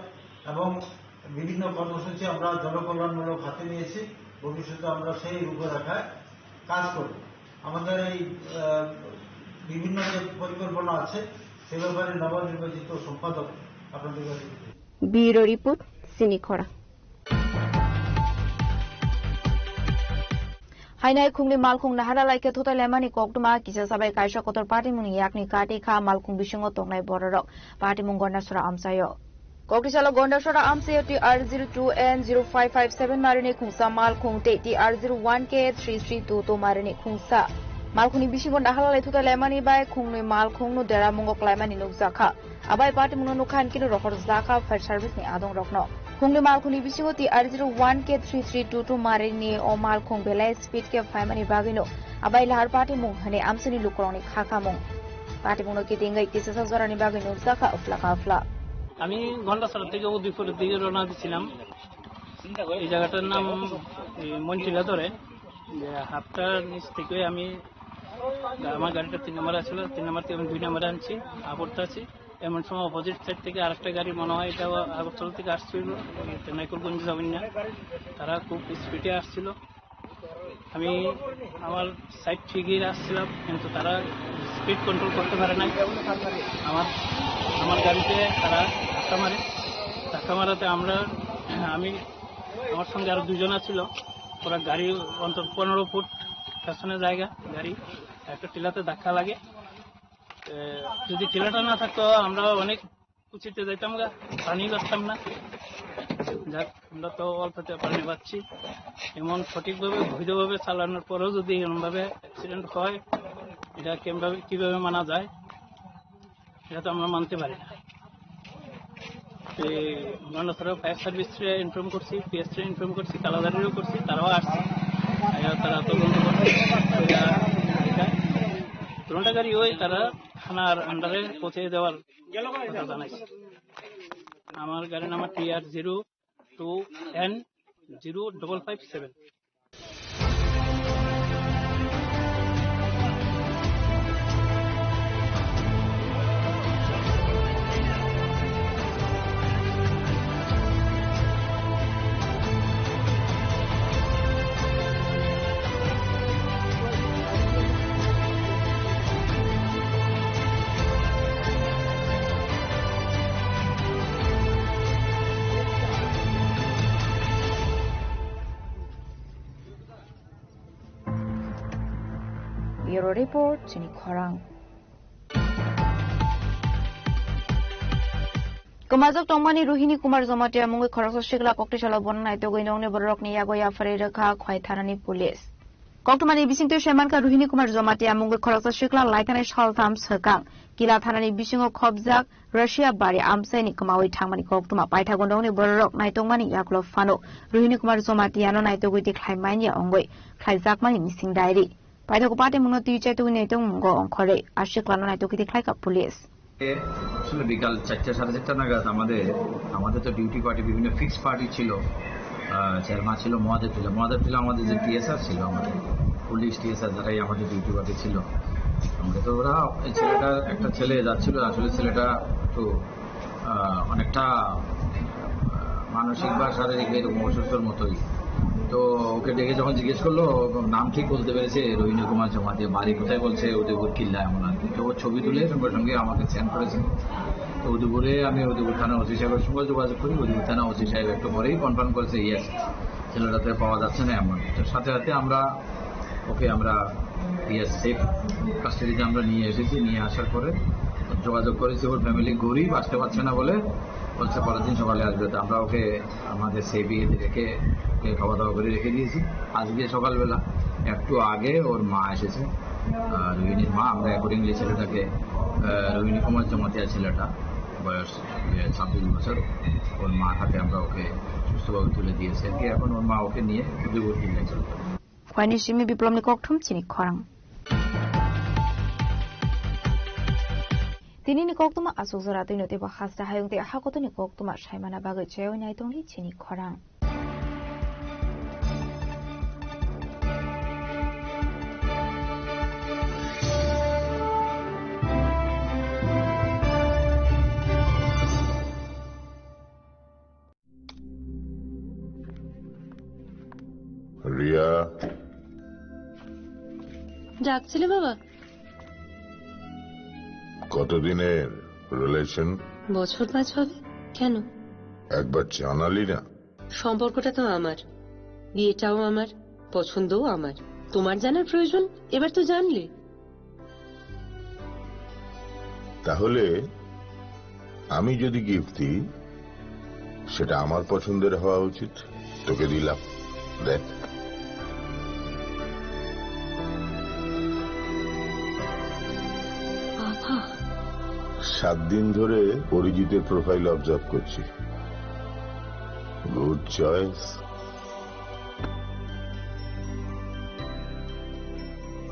এবং বিভিন্ন কর্মসূচি আমরা জনকল্যাণমূলক হাতে নিয়েছি। ভবিষ্যতে আমরা সেই রূপরেখায় কাজ করব। আমাদের এই, আহ, বিভিন্ন যে পরিকল্পনা আছে, সে ব্যাপারে নবনির্বাচিত সম্পাদক আপনাদের কাছে। Bureau report, Sini Khorang. Hainai khungni malkhung nahara laikhe thutai lemani koktwma kisa sabai kaisa kotor party mungni yakni kati kha malkhung bisingo tongnai bororok. Party mung Gondasora amchaio. Koktisalo Gondasora amsio T R zero two N zero five five seven marini khungsa malkhung tei T R zero one K three three two two marini khungsa malkhungni bisingo nahala laithuta lemani bai khungnwi malkhungno deramungo klaimani nukjakha. Abai patimungno nukha hinkhe rohorjakha fire service ni adongrokno. Khungni malkhungni bisingo T R zero one K three three two two marini o malkhung belai speed khe phaimani bagwino abai lahar patimung hwnwi amsini lukurokni kha khamung. Patimungno kitingwi kisasa jorani bagwi nukjakha uphla kha uphla. আমি গন্ডাছড়া থেকে উদয়পুরের দিকে রওনা দিছিলাম। এই জায়গাটার নাম, এই, মঞ্চিলা ধরে। যে হাফটার নিচ থেকে আমি, আমার গাড়িটা তিন নম্বরে আসছিল, তিন নম্বর থেকে আমি দুই নম্বরে আনছি, আবর্তে আছি। এমন সময় অপোজিট সাইড থেকে আরেকটা গাড়ি মনে হয় এটা আগরতলা থেকে আসছিল, এটা নাইকুলগঞ্জ যাবেন না, তারা খুব স্পিডে আসছিল। আমি আমার সাইড ঠিকই আসছিলাম, কিন্তু তারা স্পিড কন্ট্রোল করতে পারে নাই। আমার আমার গাড়িতে তারা ধাক্কা মারে। ধাক্কা মারাতে আমরা আমি আমার সঙ্গে আরো দুজন আছিল। ওরা গাড়ি অন্তত পনেরো ফুট পেছনে জায়গা, গাড়ি একটা টিলাতে ধাক্কা লাগে। এ, যদি টিলাটা না থাকতো আমরা অনেক উঁচুতে যাইতাম গা, পানি পাচ্ছতাম না। যাক, আমরা তো অল্পতে পানি পাচ্ছি। এমন সঠিকভাবে বৈধভাবে চালানোর পরেও যদি এরমভাবে অ্যাক্সিডেন্ট হয়, এটা কিভাবে কিভাবে মানা যায়? এটা তো আমরা মানতে পারি না। এই গন্ডাছড়া ফায়ার সার্ভিসরে ইনফর্ম করছি, পিএসরে ইনফর্ম করছি, কালাদারিরও করছি, তারাও আসছে। আইয়া তারা তদন্ত করছে। এটা, এটা দুটা গাড়ি ওই তারা থানার আন্ডারে পৌঁছে দেওয়ার কথা জানাইছে। আমার গাড়ি number T R zero two N zero double five seven। Bureau Report, Chini Khorang. Kwmajak tongmani Rohini Kumar Jamatia mungwi khoroksa sikla koktisalo bono naitugwi nokni bororokni yago yapharwi rwkha Khwai thanani police. Koktwmani bisingtwi saimankha Rohini Kumar Jamatia mungwi khoroksa sikla laithanai saltham swkang Kila thanani bisingo khopjak Russia bari amchaini kwmawi thangmani koktwma paithago nokni bororok naitokmani yagulo phano Rohini Kumar Jamatia no naitugwi tikhlai manya wngwi khlaijakmani missing diary. Paithago patimungno twi chaitugwi naitokmungo ongkhorwi a siklano naitugwi tikhlaikha police. আসলে বিকাল চারটা, সাড়ে চারটা নাগাদ আমাদের, আমাদের তো duty party, বিভিন্ন ফিক্সড পার্টি ছিল। আহ, চেয়ারম্যান ছিল মহাদেব টিলা। মহাদেব টিলা আমাদের যে টিএসআর ছিল, আমাদের পুলিশ টিএসআর যারাই আমাদের ডিউটি পার্টি ছিল, আমাকে তো ওরা, এই ছেলেটা, একটা ছেলে যাচ্ছিল, আসলে ছেলেটা একটু, আহ, অনেকটা, আহ, মানসিক বা শারীরিক এরকম অসুস্থর মতোই। তো ওকে ডেকে যখন জিজ্ঞেস করলো, নাম ঠিক বলতে পেরেছে, রোহিণী কুমার জমাতিয়া, বাড়ি কোথায় বলছে, উদয়পুর কিল্লা এমন আর কি। তো ও ছবি তুলে সঙ্গে সঙ্গে আমাকে সেন্ড করেছে। তো উদয়পুরে আমি উদয়পুর থানা ওসি সাহেবের সঙ্গে যোগাযোগ করি। উদয়পুর থানা ওসি সাহেব একটু পরেই কনফার্ম করেছে, ইয়েস, ছেলেটাতে পাওয়া যাচ্ছে না এমন। তো সাথে সাথে আমরা ওকে আমরা, ইয়েস, সেফ কাস্টাডিতে আমরা নিয়ে এসেছি। নিয়ে আসার পরে যোগাযোগ করেছি, ওর ফ্যামিলি গরিব, আসতে পারছে না বলে বলছে পরের দিন সকালে আসবে। তো আমরা ওকে আমাদের সেফে রেখে ওকে খাওয়া দাওয়া করে রেখে দিয়েছি। আজকে সকালবেলা একটু আগে ওর মা এসেছে, আহ, রোহিণীর মা। আমরা অ্যাকর্ডিংলি ছেলেটাকে, আহ, রোহিণী কুমার জমাতিয়া ছেলেটা, বয়স, ইয়ে, ছাব্বিশ বছর, ওর মার হাতে আমরা ওকে সুস্থভাবে তুলে দিয়েছি আর কি। এখন ওর মা ওকে নিয়ে উদয়পুর কিল্লায় চলে যাবে। Khwaini simi Biplomni kokthum chini khorang. Tinini koktwma aswk jora twino teibo hasta hayung tei hakotoni koktwma saimana bagwi chaywi naitongli chini khorang. Riya. ডাকছিলে বাবা? কতদিনের রিলেশন? বছর পাঁচ হবে। কেন? একবার জানালি না। সম্পর্কটা তো আমার, বিয়েটাও আমার, পছন্দও আমার। তোমার জানার প্রয়োজন? এবার তো জানলে। তাহলে আমি যদি গিফট দিই, সেটা আমার পছন্দের হওয়া উচিত। তোকে দিলাম, দেখ। বাবা। সাত দিন ধরে অরিজিতের প্রোফাইল অবজার্ভ করছি। Good choice.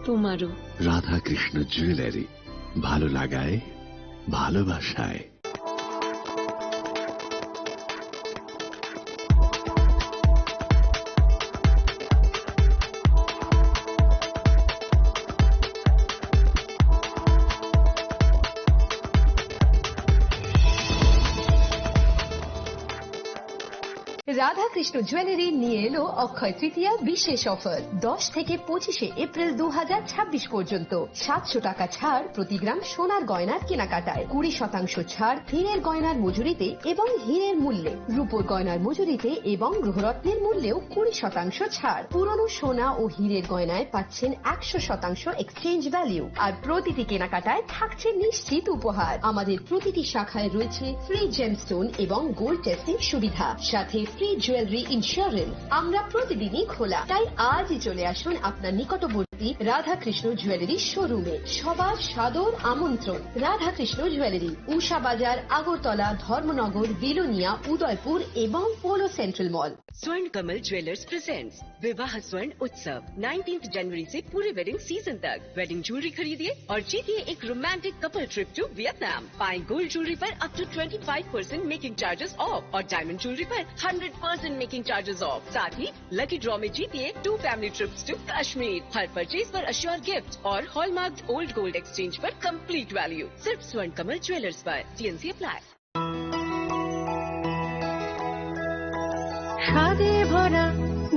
তোমারও। রাধাকৃষ্ণ জুয়েলারি, ভালো লাগায়, ভালোবাসায়। রাধাকৃষ্ণ জুয়েলারি নিয়ে এলো অক্ষয় তৃতীয়া বিশেষ অফার। দশ থেকে পঁচিশে এপ্রিল দু হাজার ছাব্বিশ পর্যন্ত সাতশো টাকা ছাড় প্রতি গ্রাম সোনার গয়নার কেনাকাটায়, কুড়ি শতাংশ ছাড় হীরের গয়নার মজুরিতে এবং হীরের মূল্যে, রূপোর গয়নার মজুরিতে এবং গ্রহরত্নের মূল্যেও কুড়ি শতাংশ ছাড়। পুরনো সোনা ও হীরের গয়নায় পাচ্ছেন একশো শতাংশ এক্সচেঞ্জ ভ্যালু, আর প্রতিটি কেনাকাটায় থাকছে নিশ্চিত উপহার। আমাদের প্রতিটি শাখায় রয়েছে ফ্রি জেমস্টোন এবং গোল্ড টেস্টিং সুবিধা, সাথে ফ্রি জুয়েলারি ইন্স্যুরেন্স। আমরা প্রতিদিনই খোলা, তাই আজই চলে আসুন আপনার নিকটবর্তী রাধাকৃষ্ণ জুয়েলারি শোরুমে। সবার সাদর আমন্ত্রণ। রাধাকৃষ্ণ জুয়েলারি, উষা বাজার, আগরতলা, ধর্মনগর, বিলোনিয়া, উদয়পুর এবং পোলো সেন্ট্রাল মল। स्वर्ण कमल ज्वेलर्स प्रेजेंट्स विवाह स्वर्ण उत्सव, नाइनटीन्थ जनवरी से पूरे वेडिंग सीजन तक। वेडिंग ज्वेलरी खरीदिए और जीतिए एक romantic couple trip to Vietnam. पाएं गोल्ड ज्वेलरी पर up to twenty five percent making charges off और डायमंड ज्वेलरी पर hundred percent making charges off. साथ ही लकी ड्रॉ में जीतिए two family trips to Kashmir. हर परचेज पर अश्योर गिफ्ट और हॉलमार्क्ड ओल्ड गोल्ड एक्सचेंज पर कंप्लीट वैल्यू। सिर्फ स्वर्ण कमल ज्वेलर्स पर। TNC apply. স্বাদে ভরা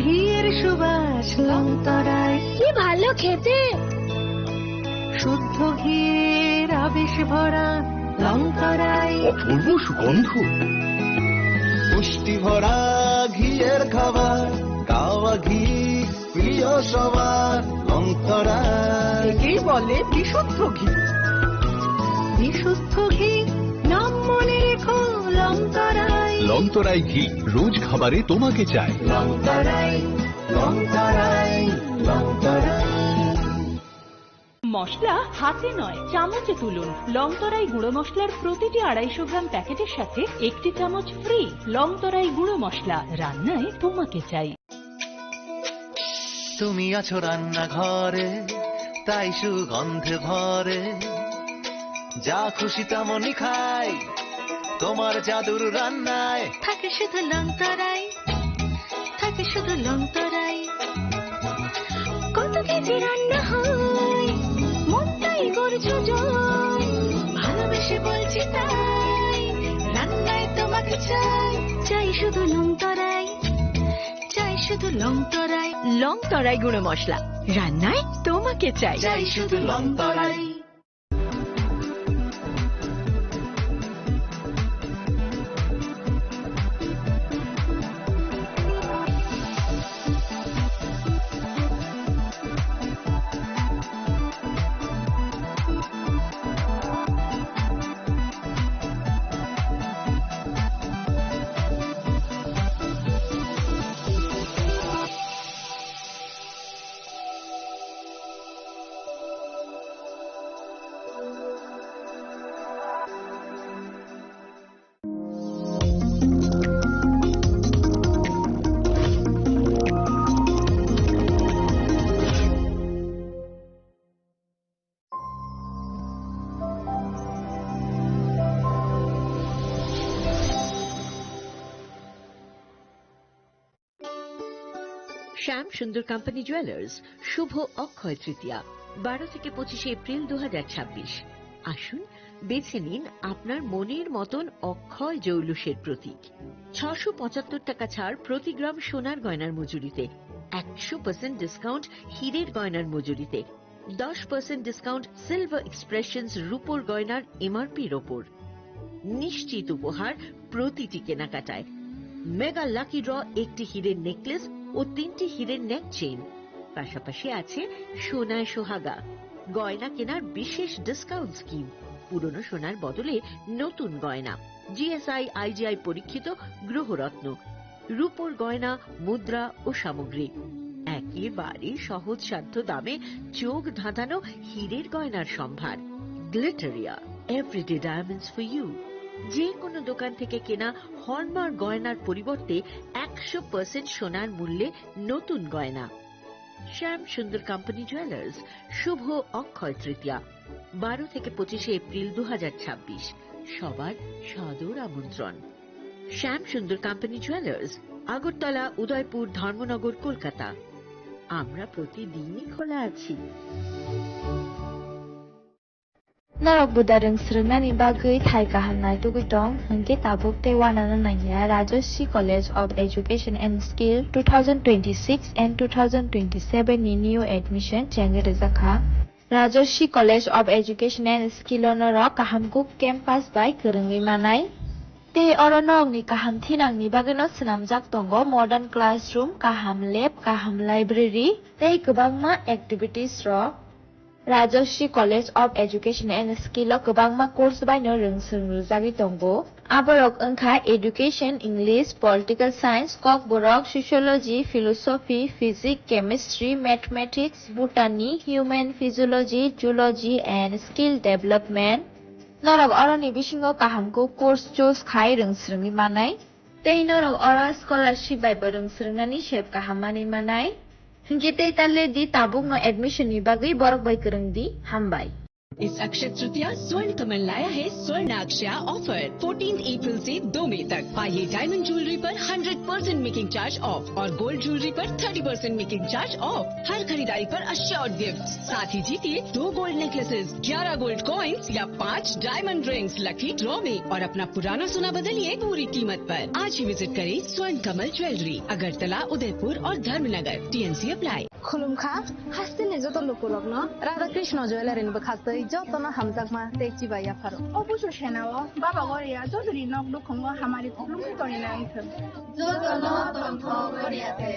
ঘিয়ের সুবাস লংতরাই। কি ভালো খেতে। শুদ্ধ ঘিয়ের আবেশ ভরা লংতরাই। অপূর্ব সুগন্ধ। পুষ্টি ভরা ঘিয়ের খাবার, কাওয়া ঘি প্রিয় সবার লংতরাই। একেই বলে বিশুদ্ধ ঘি। বিশুদ্ধ ঘি, নাম মনে রেখো লংতরাই। লংতরাই ঘি, রোজ খাবারে তোমাকে চাই। লংতরাই, লংতরাই, লংতরাই। মশলা হাতে নয়, চামচে তুলুন। লংতরাই গুঁড়ো মশলার প্রতিটি আড়াইশো গ্রাম প্যাকেটের সাথে একটি চামচ ফ্রি। লংতরাই গুঁড়ো মশলা, রান্নায় তোমাকে চাই। তুমি আছো রান্নাঘরে, তাই সুগন্ধে ভরে। যা খুশি তেমনই খাই, তোমার জাদুর রান্নায়। থাকে শুধু লংতরাই, থাকে শুধু লংতরাই। কত কেজি রান্না হয়, মনটাই করছো জয়। ভালোবেসে বলছি তাই, রান্নায় তোমাকে চাই। চাই শুধু লংতরাই, চাই শুধু লংতরাই। লংতরাই গুঁড়ো মশলা, রান্নায় তোমাকে চাই। চাই শুধু লংতরাই। শ্যাম সুন্দর কোম্পানি জুয়েলার্স, শুভ অক্ষয় তৃতীয়া, বারো থেকে পঁচিশে এপ্রিল দু হাজার ছাব্বিশ। আসুন, বেছে নিন আপনার মনের মতন অক্ষয় জৌলুসের প্রতীক। ছশো পঁচাত্তর টাকা ছাড় প্রতি গ্রাম সোনার গয়নার মজুরিতে, একশো পার্সেন্ট ডিসকাউন্ট হীরের গয়নার মজুরিতে, দশ পার্সেন্ট ডিসকাউন্ট সিলভার এক্সপ্রেশনস রূপোর গয়নার এমআরপির ওপর। নিশ্চিত উপহার প্রতিটি কেনাকাটায়। মেগা লাকি ড্র, একটি হীরের নেকলেস ও তিনটি হীরের নেক চেইন, পাশাপাশি আছে সোনায় সোহাগা। গয়না কেনার বিশেষ ডিসকাউন্ট স্কিম, পুরনো সোনার বদলে নতুন গয়না। জিএসআই আইজিআই পরীক্ষিত গ্রহরত্ন, রূপোর গয়না, মুদ্রা ও সামগ্রী। একেবারে সহজসাধ্য দামে চোখ ধাঁধানো হীরের গয়নার সম্ভার। Glitteria, everyday diamonds for you. যে কোনো দোকান থেকে কেনা হলমার্ক গয়নার পরিবর্তে একশো পার্সেন্ট সোনার মূল্যে নতুন গয়না। শ্যাম সুন্দর কোম্পানি জুয়েলার্স, শুভ অক্ষয় তৃতীয়া, বারো থেকে পঁচিশে এপ্রিল দু হাজার ছাব্বিশ, সবার সাদর আমন্ত্রণ। শ্যাম সুন্দর কোম্পানি জুয়েলার্স, আগরতলা, উদয়পুর, ধর্মনগর, কলকাতা। আমরা প্রতিদিনই খোলা আছি। Norok buda rwng swrwngnani bagwi thai kaham naitugwi tong, hwnkhe tabuk tei uanano nangya. Rajarshi College of Education and Skill two thousand twenty-six and two thousand twenty-seven ni new admission chengwi rwjakha. Rajarshi College of Education and Skill o norok kaham kuk campus bai kwrwngwi manai. Tei oro norokni kaham thinangni bagwino swnamjak tongo modern classroom, kaham lab, kaham library tei kwbangma activities rok. Rajarshi College of Education and Skill o kwbangma course baino rwng swrwng rwjagwi tongo. Aborok wngkha Education, English, Political Science, Kokborok, Sociology, Philosophy, Physics, Chemistry, Mathematics, Botany, Human Physiology, Zoology and Skill Development. Norok oroni bisingo kaham kuk course choose khai rwng swrwngwi manai. Tei norok oro scholarship bai bo rwng swrwngnani sep kaham manwi manai. Hinkhe tei ta le di, tabukno admission ni bagwi borok bai kwrwng di. Hambai. इस अक्षय तृतीया स्वर्ण कमल लाया है स्वर्ण अक्षया offer. Fourteen April से दो मई तक पाइए डायमंड ज्वेलरी पर hundred percent making charge off और गोल्ड ज्वेलरी पर thirty percent making charge off. हर खरीदारी पर अश्योर्ड गिफ्ट, साथ ही जीतिए दो गोल्ड नेकलेसेस, ग्यारह गोल्ड कॉइंस या पाँच डायमंड रिंग्स लकी ड्रॉ में और अपना पुराना सोना बदलिए पूरी कीमत पर। आज ही विजिट करें स्वर्ण कमल ज्वेलरी, अगरतला, उदयपुर और Dharmanagar. TNC apply. Khulumkha, hasteni joto lukurokno Radha Krishna Jewellery ni bwkhaktwi jotono hamjakma tei chibai yapharo. O busu senao Baba Goria jotoni nok nukhungo hamari khulumkha tongwi nai thwng. Jotono tongthok Goria te.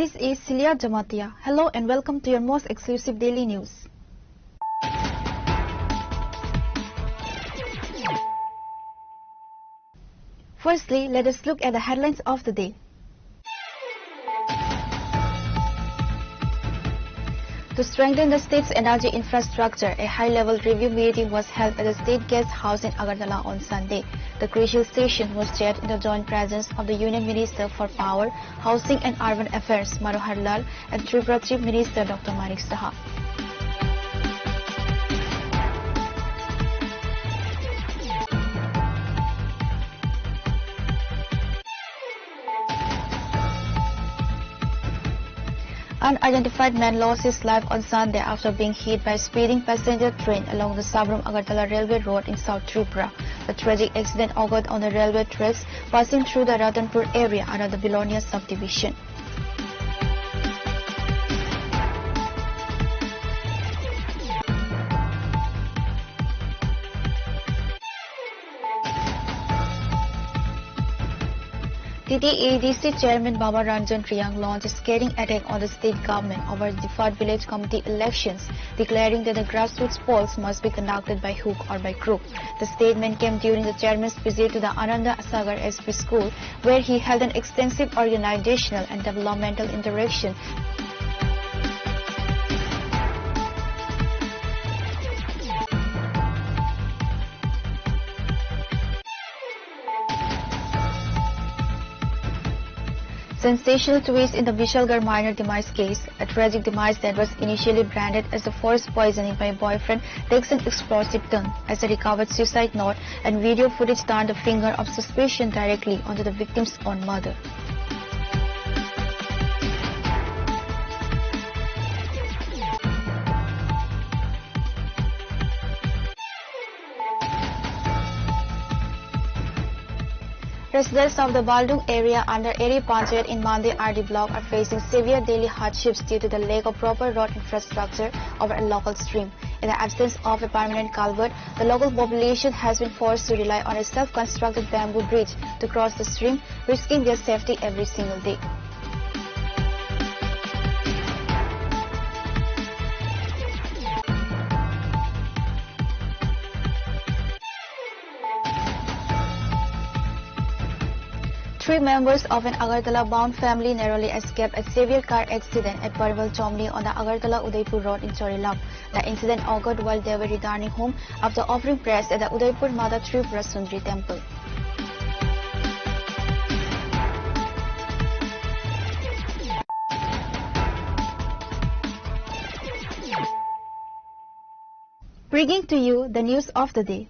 This is Celia Jamatia. Hello and welcome to your most exclusive daily news. Firstly, let us look at the headlines of the day. To strengthen the state's energy infrastructure, a high-level review meeting was held at the State Guest House in Agartala on Sunday. The crucial session was chaired in the joint presence of the Union Minister for Power, Housing and Urban Affairs, Manohar Lal, and Tripura Chief Minister Doctor Manik Saha. Unidentified man lost his life on Sunday after being hit by a speeding passenger train along the Sabrum Agartala railway road in South Tripura. The tragic accident occurred on the railway tracks passing through the Ratanpur area under the Bilonia subdivision. T T A D C chairman Baba Ranjan Reang launched a scathing attack on the state government over the deferred village committee elections, declaring that the grassroots polls must be conducted by hook or by crook. The statement came during the chairman's visit to the Ananda Sagar S P school, where he held an extensive organizational and developmental interaction. Sensational twist in the Vishalgarh minor demise case. A tragic demise that was initially branded as a forced poisoning by a boyfriend takes an explosive turn as a recovered suicide note and video footage turned the finger of suspicion directly onto the victim's own mother. Residents of the Baldung area under Eri Panchayat in Mandi R D block are facing severe daily hardships due to the lack of proper road infrastructure over a local stream. In the absence of a permanent culvert, the local population has been forced to rely on a self-constructed bamboo bridge to cross the stream, risking their safety every single day. Three members of an Agartala-bound family narrowly escaped a severe car accident at Parval Chomli on the Agartala-Udaipur road in Chorilam. The incident occurred while they were returning home after offering prayers at the Udaipur Mata Tripura Sundari temple. Bringing to you the news of the day.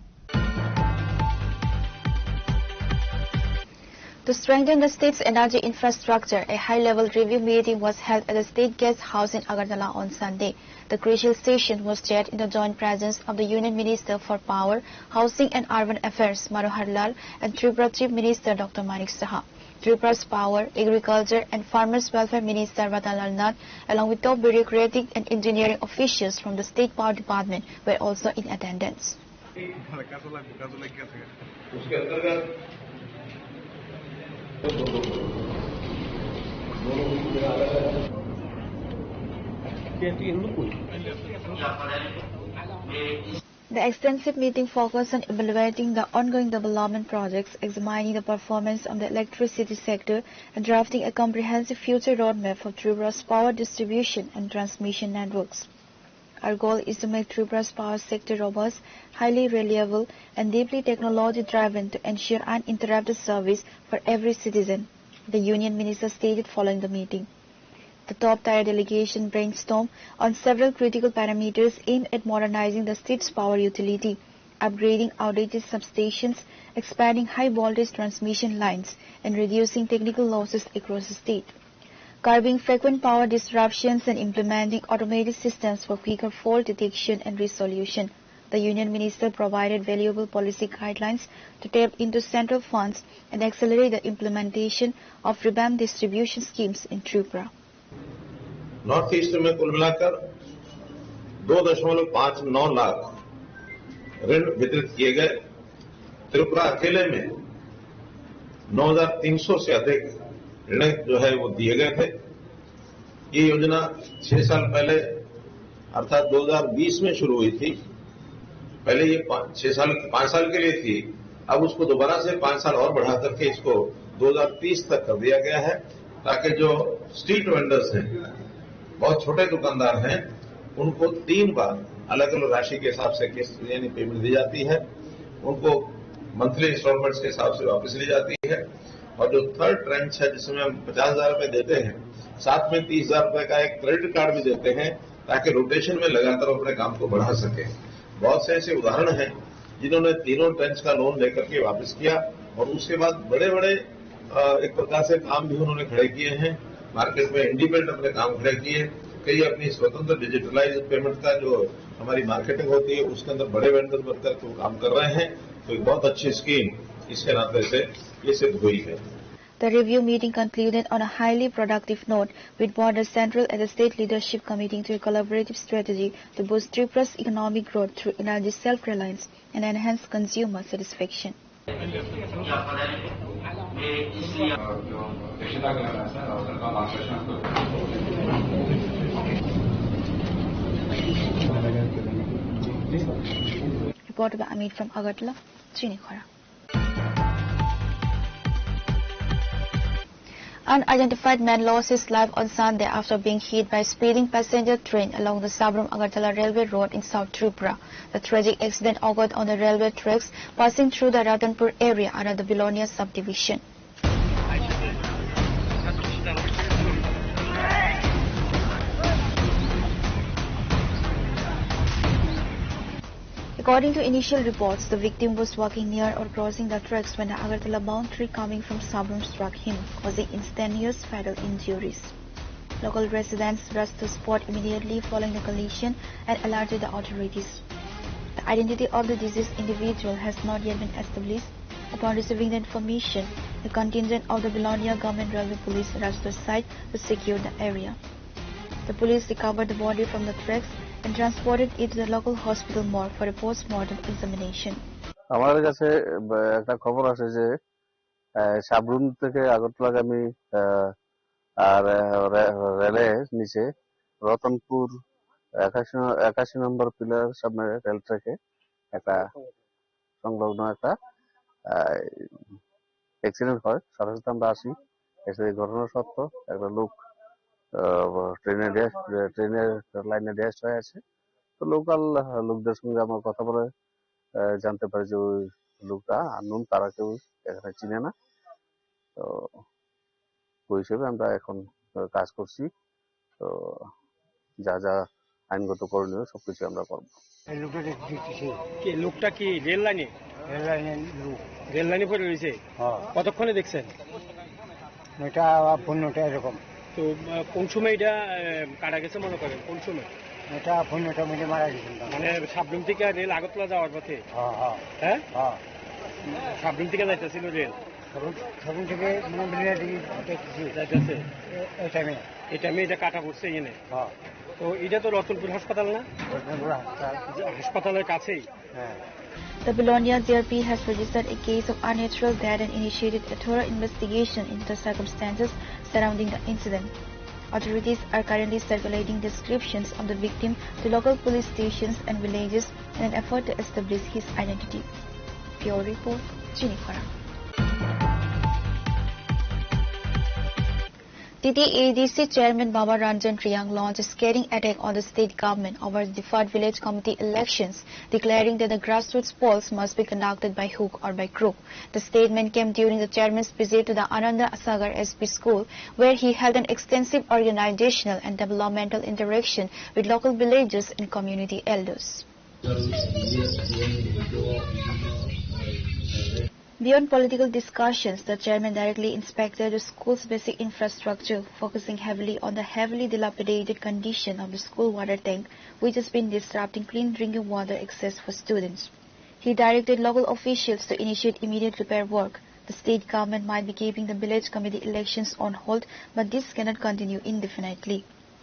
To strengthen the state's energy infrastructure, a high-level review meeting was held at the State Guest House in Agartala on Sunday. The crucial session was chaired in the joint presence of the Union Minister for Power, Housing and Urban Affairs, Manohar Lal, and Tripura Chief Minister Doctor Manik Saha. Tripura's Power, Agriculture and Farmers Welfare Minister Ratan Lal Nath, along with top bureaucratic and engineering officials from the State Power Department, were also in attendance. The extensive meeting focused on evaluating the ongoing development projects, examining the performance of the electricity sector, and drafting a comprehensive future roadmap for Tripura's power distribution and transmission networks. Our goal is to make Tripura's power sector robust, highly reliable, and deeply technology-driven to ensure uninterrupted service for every citizen, the Union Minister stated following the meeting. The top-tier delegation brainstormed on several critical parameters aimed at modernizing the state's power utility, upgrading outdated substations, expanding high-voltage transmission lines, and reducing technical losses across the state, curbing frequent power disruptions, and implementing automated systems for quicker fault detection and resolution. The Union Minister provided valuable policy guidelines to tap into central funds and accelerate the implementation of revamped distribution schemes in Tripura. North east में कुल मिलाकर दो दशमलव पाँच नौ लाख ऋण वितरित किए गए। त्रिपुरा अकेले में नौ हज़ार तीन सौ से अधिक ऋण जो है वो दिए गए थे। ये योजना छह साल पहले अर्थात दो हज़ार बीस में शुरू हुई थी। पहले ये पाँच, छह साल, पाँच साल के लिए थी, अब उसको दोबारा से पाँच साल और बढ़ा करके इसको दो हज़ार तीस तक कर दिया गया है, ताकि जो स्ट्रीट वेंडर्स हैं, बहुत छोटे दुकानदार हैं, उनको तीन बार अलग-अलग राशि के हिसाब से किस्त यानी पेमेंट दी जाती है, उनको मंथली इंस्टॉलमेंट्स के हिसाब से वापस ली जाती है, और जो थर्ड ट्रेंच है, जिसमें हम पचास हज़ार रुपए देते हैं, साथ में तीस हज़ार रुपए का एक क्रेडिट कार्ड भी देते हैं, ताकि रोटेशन में लगातार अपने काम को बढ़ा सकें। बहुत से ऐसे उदाहरण हैं, जिन्होंने तीनों ट्रेंच का लोन लेकर के वापस किया और उसके बाद बड़े-बड़े, अ, एक प्रकार से काम भी उन्होंने खड़े किए हैं। मार्केट में इंडिपेंडेंट अपने काम खड़े किए, कई अपनी स्वतंत्र डिजिटलाइज पेमेंट का जो हमारी मार्केटिंग होती है, उसके अंदर बड़े वेंडर बनकर के वो काम कर रहे हैं। तो एक बहुत अच्छी स्कीम इसके नाते से ये सिद्ध हुई है। The review meeting concluded on a highly productive note, with both the central and the state leadership committing to a collaborative strategy to boost Tripura's economic growth through energy self-reliance and enhance consumer satisfaction. Report by Amit from Agartala, Chini Khora. Unidentified man lost his life on Sunday after being hit by a speeding passenger train along the Sabrum Agartala railway road in South Tripura. The tragic accident occurred on the railway tracks passing through the Ratanpur area under the Bilonia subdivision. According to initial reports, the victim was walking near or crossing the tracks when the Agartala-bound tree coming from Sabrum struck him, causing instantaneous fatal injuries. Local residents rushed to spot immediately following the collision and alerted the authorities. The identity of the deceased individual has not yet been established. Upon receiving the information, the contingent of the Belonia Government Railway Police rushed to the site to secure the area. The police recovered the body from the tracks and transported it to the local hospital morgue for a post-mortem examination. আমার কাছে, আহ, একটা খবর আছে যে, আহ, সাবরুম থেকে আগরতলাগামী, আহ, আর, আহ, রে-, রেলের নিচে রতনপুর একাশি ন-, একাশি নম্বর পিলার সামনে রেল ট্র্যাকে একটা সংলগ্ন একটা, আহ, অ্যাক্সিডেন্ট হয়। সাথে সাথে আমরা আসি, এসে এই ঘটনা সত্য, একটা লোক, আহ, ট্রেনে ড্যাশ, ট্রেনের লাইনে ড্যাশ হয়ে আছে। তো লোকাল, আহ, লোকদের সঙ্গে আমার কথা বলে, আহ, জানতে পারি যে ওই লোকটা আননোন, তারা কেউ এখানে চিনে না। তো ওই হিসেবে আমরা এখন, আহ, কাজ করছি। তো যা যা আইনগত করণীয় সবকিছু আমরা করব। এই লোকটা দেখ-, দেখতেছি। কি লোকটা কি রেল লাইনে? রেল লাইনের লোক। রেল লাইনে পড়ে রয়েছে? হ্যাঁ। কতক্ষণে দেখছেন? নয়টা বা পৌনে নয়টা এরকম। তো, আহ, কোন সময় এটা, আহ, কাটা গেছে মনে করেন? কোন সময়? নয়টা পৌনে নয়টার মধ্যে মারা গেছেন তো। মানে সাবরুম থেকে রেল আগরতলা যাওয়ার পথে? হ্যাঁ, হ্যাঁ। হ্যাঁ? হ্যাঁ। সাবরুম থেকে যাইতেছিল রেল? সাবরুম, সাবরুম থেকে মানে বেরিয়ে দেখি দেখতেছি। যাইতেছে? এ-, এই টাইমে। এই টাইমে এটা কাটা পড়ছে এখানে? হ্যাঁ। তো এটা তো রতনপুর হাসপাতাল না? রতনপুর হাসপাতাল। যে হাসপাতালের কাছেই? হ্যাঁ। The Belonia G R P has registered a case of unnatural death and initiated a thorough investigation into the circumstances surrounding the incident. Authorities are currently circulating descriptions of the victim to local police stations and villages in an effort to establish his identity. Bureau report, Chini Khorang. T T A D C Chairman Baba Ranjan Reang launched a scathing attack on the state government over the deferred village committee elections, declaring that the grassroots polls must be conducted by hook or by crook. The statement came during the chairman's visit to the Ananda Sagar S P school, where he held an extensive organizational and developmental interaction with local villagers and community elders. Beyond political discussions, the chairman directly inspected the school's basic infrastructure, focusing heavily on the heavily dilapidated condition of the school water tank, which has been disrupting clean drinking water access for students. He directed local officials to initiate immediate repair work. The state government might be keeping the village committee elections on hold, but this cannot continue indefinitely.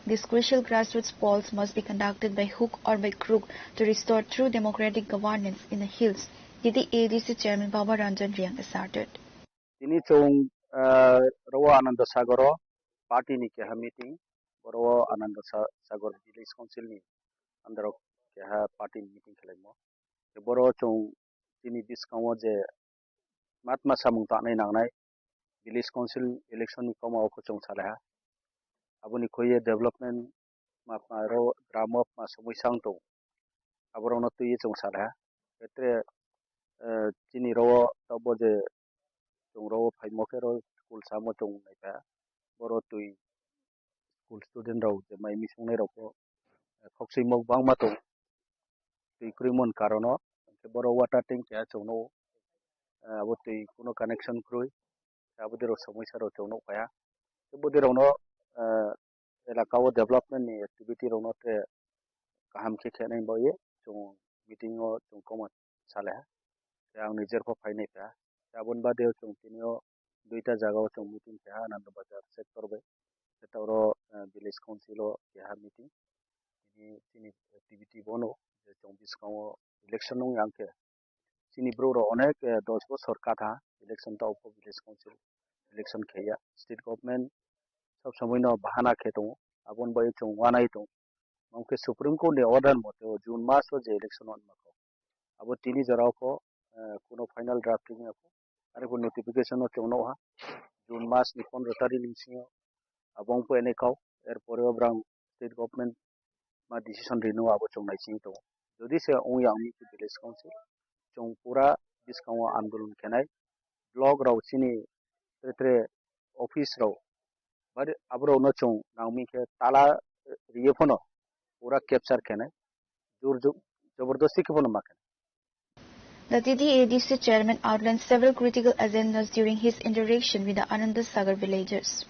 These crucial grassroots polls must be conducted by hook or by crook to restore true democratic governance in the hills, T T A D C Chairman Baba Ranjan Reang asserted. Tini chwng, ah, rogo Ananda Sagaro party ni keha meeting, boro Ananda Sa-, Sagor Village Council ni under o keha party ni meeting khwlaimo. Boro chwng chini bwskango je matma samung tangnai nangnai village council election ni koma o chwng salaiha. Aboni khuye development ma, ma ro gramo ma somoi sang tong. Aborokno twiwi chwng salaiha. Etre, eh, chini ro tabuk je chwng ro phaimo khe ro school samo chwng naikha. Boro twi school student rok je mai misung nai rok bo, eh, khok swimok bangma tong. Twi kwrwimon karono, hwnkhe boro water tank keha chwngno, eh, abo twi kuno connection kwrwi, abo dirok somoi sa rok chwngno kaya. Tei bo dirokno, eh, elaka o development ni activity rokno te kaham khe khenai bagwi chwng meeting o chwng koma salaiha. Tei ang nijer pho phainai kha. Tei aboni bade o chwng tini o duita jaga o chwng meeting kaiha, Ananda Bazar sector bai. Tei oro, eh, village council o keha meeting. Tini chini activity bono je chwng bwskango election wng yang khe chini borok rok onek, eh, dos bosor katha election ta oko village council election khaiya. State government sob somoi no bahana khe tongo, aboni bagwi chwng uanai tongo. Mangkhe Supreme Court ni order mote o June mas o je election wngma kok, abo tini jora o kok, eh, kuno final drafting ya kok, ariko notification o chwng nukha June mas ni pondro tarik ni bisingo abo wngphainai kok. Erpore o brang state government ma decision rino abo chwng nai sini tongo. Jodi se wngya wngwi khe village council chwng pura bwskango andolon khenai, block rok chini tre tre office rok bari aborokno chwng nangmi khe tala riye phano pura capture khenai, jor jo-, jobordosti khe phano ma khenai. The T T A D C chairman outlined several critical agendas during his interaction with the Ananda Sagar villagers.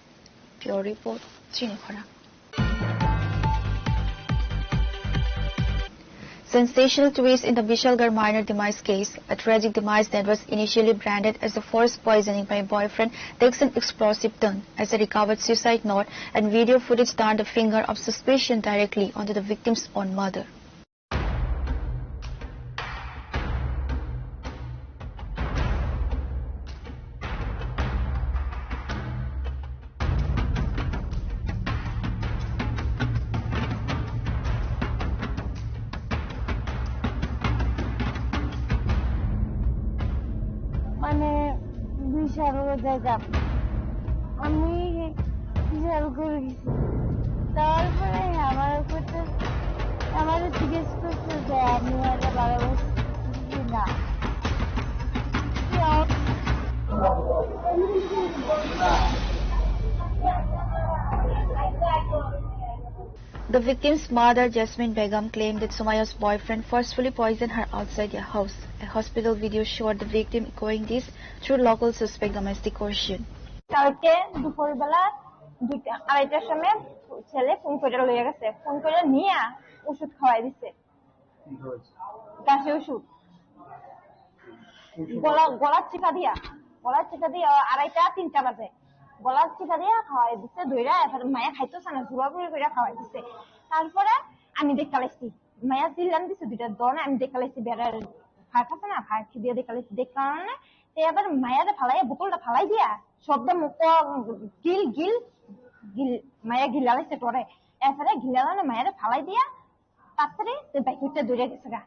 Bureau report, Chinikhora. Sensational twist in the Vishalgarh minor demise case. A tragic demise that was initially branded as a forced poisoning by a boyfriend takes an explosive turn as a recovered suicide note and video footage turned the finger of suspicion directly onto the victim's own mother. মানে বিশাল জায়গা। আমি বিশাল করে গেছি। তারপরে আমার করতে, আমারে জিজ্ঞেস করছে যে আমি আগে বারো বছর কি না। কি of- The victim's mother, Jasmine Begum, claimed that Sumaya's boyfriend forcefully poisoned her outside their house. A hospital video showed the victim echoing this through local suspect domestic coercion. কালকে দুপুরবেলা দুইটা, আড়াইটার সময় ছেলে ফোন করে লইয়া গেছে, ফোন করে নিয়ে ওষুধ খাওয়াই দিছে। গাছে ওষুধ। গলা, গলার চিকা দিয়া, গলার চিকা দিয়া আড়াইটা তিনটা বাজে। গলার চিকা দিয়া খাওয়াই দিছে, ধইরা, এরপরে মায়া খাইতো চায় না, জোরাজুরি করে খাওয়াই দিছে। তারপরে আমি দেখতে লাইছি, মায়া চিল্লান দিছে দুইটা দনে, আমি দেখতে লাইছি বেড়ার ফাঁক আছে না, ফাঁক দিয়ে দেখতে লাইছি, দেখতে মানে তে আবার মায়ারে ফালাই, বোতলটা ফালাই দিয়া শব্দ মুক্ত গিল গিল গিল, মায়া গিলা লাইছে করে। এরপরে গিলা লানে মায়ারে ফালাই দিয়া তাড়াতাড়ি তো বাইক উঠতে দৌড়ে গেছে গা।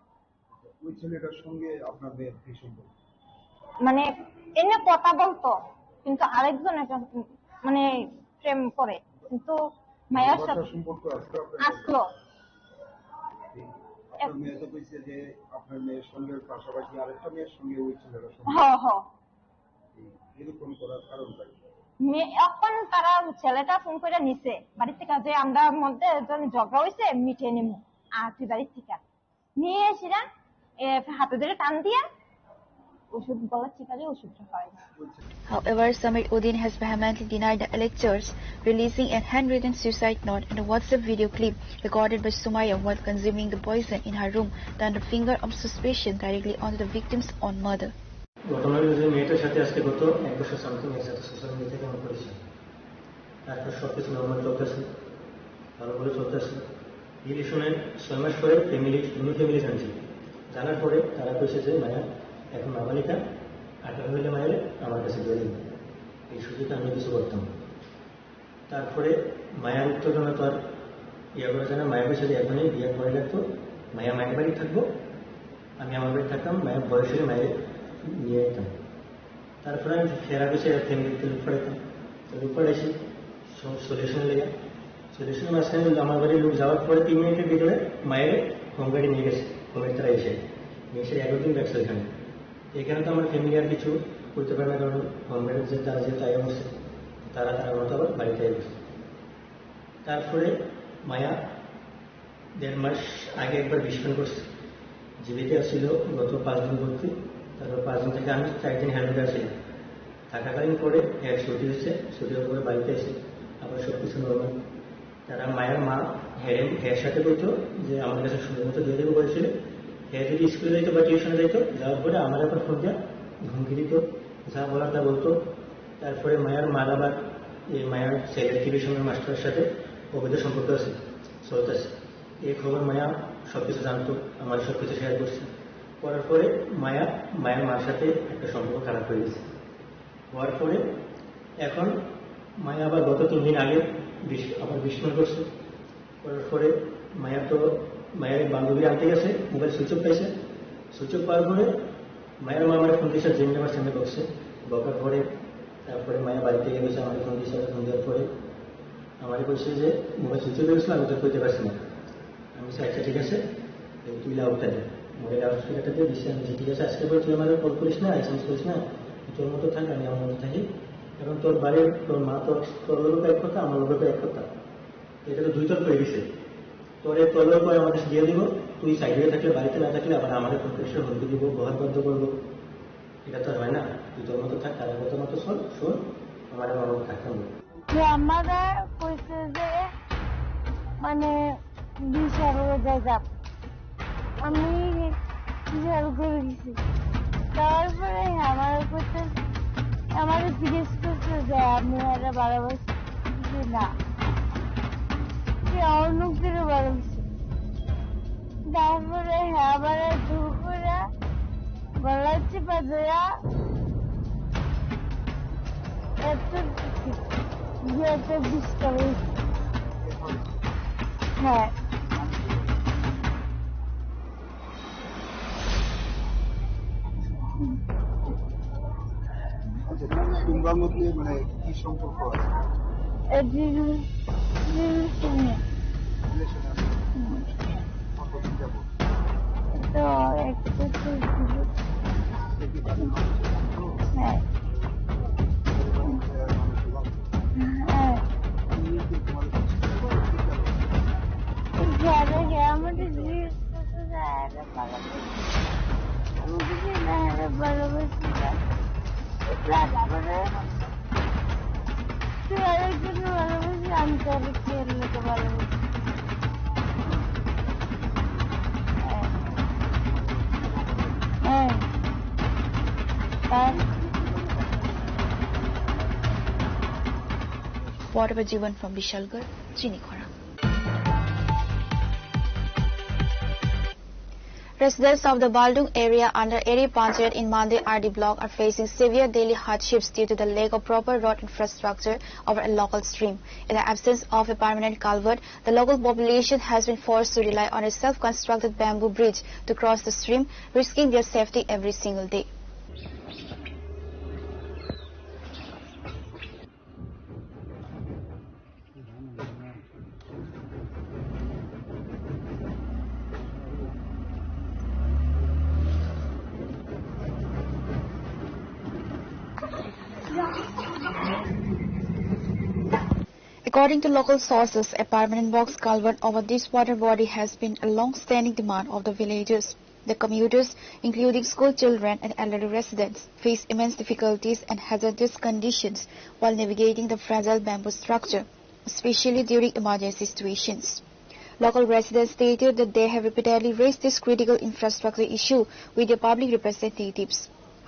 ওই ছেলেটার সঙ্গে আপনার মেয়ের কি সম্পর্ক? মানে এমনি কথা বলতো, কিন্তু আরেকজন একটা মানে প্রেম করে, কিন্তু মায়ার সাথে সম্পর্ক আসলো আপনার মেয়ের? আসলো। আপনার মেয়ে তো কইছে যে আপনার মেয়ের সঙ্গে পাশাপাশি আরেকটা মেয়ের সঙ্গে ওই ছেলেটার সম্পর্ক। হ, হ। এই এরকম করার কারণটা কি? মে-, এখন তারা ছেলেটা ফোন করে নিছে বাড়ি থেকে যে আমরা মধ্যে একজন ঝগড়া হইছে, মিটিয়ে নিমু, আর তুই বাড়ি থেকে নিয়ে এসে না, এ, হাতে ধরে টান দিয়ে ওষুধ, গলার চিপারে ওষুধটা খাওয়াই। However, Samir Uddin has vehemently denied the alleged charge, releasing a handwritten suicide note and a WhatsApp video clip recorded by Sumaya while consuming the poison in her room turned the finger of suspicion directly onto the victim's own mother. ঘটনা হলো যে মেয়েটার সাথে আজকে গত এক বছর সামথিং এর সাথে সোশ্যাল মিডিয়া থেকে আমার পরিচয়। তারপর সব কিছু নর্মাল চলতেছে, ভালো করে চলতেছে। রিলেশনের ছয় মাস পরে ফ্যামিলি, দুনো ফ্যামিলি জানছে। জানার পরে তারা কইছে যে মায়া এখন নাবালিকা, আঠারো হইলে মায়ের আমার কাছে দিয়ে দিন, এই সুযোগে আমি কিছু করতাম। তারপরে মায়ার উত্তেজনা তো আর ইয়া করা যায় না। মায়া কইছে যে এখনই বিয়ে করে রাখতো, মায়া মায়ের বাড়ি থাকবো, আমি আমার বাড়ি থাকতাম, মায়া বয়স হলে মায়ের নিয়ে যেতাম। তারপরে আমি ফেরা গেছে ফ্যামিলিতে লুক পাঠাইতাম, তো লুক পাঠাইছি সলিউশন লেগে। সলিউশনের মাঝখানে হলো আমার বাড়ির লোক যাওয়ার পরে তিন মিনিটের ভিতরে মায়ের হোম গাড়ি নিয়ে গেছে, হোমের তারা এসে নিয়ে এসে এগারো দিন রাখছে ওখানে। এখানে তো আমার ফ্যামিলি আর কিছু করতে পারে না, কারণ হোম গার্ডের যে তারা যে তাই অবস্থা, তারা তারা মতো আবার বাড়িতে গেছে। তারপরে মায়া দেড় মাস আগে একবার বিষ পান করছে, জীবিত ছিল গত পাঁচ দিন ভর্তি, তারপর পাঁচ দিন থেকে আমি চার দিন হেলমেটে আছিলাম। থাকাকালীন পরে এর ছুটি হচ্ছে, ছুটি হওয়ার পরে বাড়িতে এসে আবার সব কিছু নর্মাল। তারা মায়ের মা হেরেন হের সাথে বলতো যে আমার কাছে সময় মতো দিয়ে দেবো বলেছিল। হে যদি স্কুলে যাইতো বা টিউশনে যাইতো, যাওয়ার পরে আমার আবার ফোন দিয়ে হুমকি দিত, যা বলার তা বলতো। তারপরে মায়ের মার আবার এই মায়ের ছেলের টিউশনের মাস্টারের সাথে অবৈধ সম্পর্ক আছে, চলতেছে। এই খবর মায়া সব কিছু জানতো, আমার সব কিছু শেয়ার করছে। করার পরে মায়া, মায়ের মার সাথে একটা সম্পর্ক খারাপ হয়ে গেছে। হওয়ার পরে এখন মায়া আবার গত তিন দিন আগে বিষ-, আবার বিষ পান করছে। করার পরে মায়া তো, মায়ের বান্ধবী আনতে গেছে, মোবাইল সুইচ অফ পাইছে। সুইচ অফ পাওয়ার পরে মায়ের মা আমার ফোন দিয়েছে, জিম নেবার সামনে বকছে। বকার পরে তারপরে মায়া বাড়িতে গেছে, আমার ফোন দিয়েছে, ফোন দেওয়ার পরে আমারে কইছে যে মোবাইল সুইচ অফ হয়ে গেছিল, আমি তো কইতে পারছি না। আমি বলছি, "আচ্ছা, ঠিক আছে, এই তুই লাউডটা দে।" মোবাইল লাউড স্পিকারটা দিয়ে দিচ্ছি, আমি বলছি, "ঠিক আছে, আজকে পরে তুই আমারে কল করিস না, এসএমএস করিস না, তুই তোর মতো থাক, আমি আমার মতো থাকি। এখন তোর বাড়ির, তোর মা, তোর, তোর লোকের এক কথা, আমার লোকের এক কথা, এটা তো দুই তরফ হয়ে গেছে। তোর এই তোর লোক আমার কাছে দিয়ে দিব, তুই সাইডে থাকলে, বাড়িতে না থাকলে আবার আমাদের প্রফেশন হুমকি দিব, বরবাদ করবো। এটা তো হয় না। তুই তোর মতো থাক, তারা তোর মতো শোন, শোন, আমার আমার মতো থাকতে হবে। যে আমারে কইছে যে, মানে, বিশাল হয়ে যায় যাক। আমি বিশাল করে দিছি। তারপরে আমার কইছে, আমারে জিজ্ঞেস করছে যে, "আমি এরা ভালোবাসি কি না?" সে অন্য কেউ ভালোবাসে। তারপরে আবার জোর করে গলা চেপে ধরে এত, এত বিষ করে। হ্যাঁ। আচ্ছা, তোমরা মধ্যে মানে কি সম্পর্ক আছে? এ, রিল-, রিলেশনে। রিলেশনে আছে? হুম। কতদিন যাবত? তো এক বছর হলো। সে কি বাড়ির মানুষের বন্ধু? হ্যাঁ। পরিবারের মানুষের বন্ধু? হ্যাঁ। তুমি কি তোমার ঘরে গিয়ে আমাদের রিলেশন যায়? Whatever Jivan from Bishalgarh, Chini Khorang. Residents of the Baldung area under Eri Panchayat in Mande R D block are facing severe daily hardships due to the lack of proper road infrastructure over a local stream. In the absence of a permanent culvert, the local population has been forced to rely on a self-constructed bamboo bridge to cross the stream, risking their safety every single day. According to local sources, a permanent box culvert over this water body has been a long-standing demand of the villagers. The commuters, including school children and elderly residents, face immense difficulties and hazardous conditions while navigating the fragile bamboo structure, especially during emergency situations. Local residents stated that they have repeatedly raised this critical infrastructure issue with their public representatives.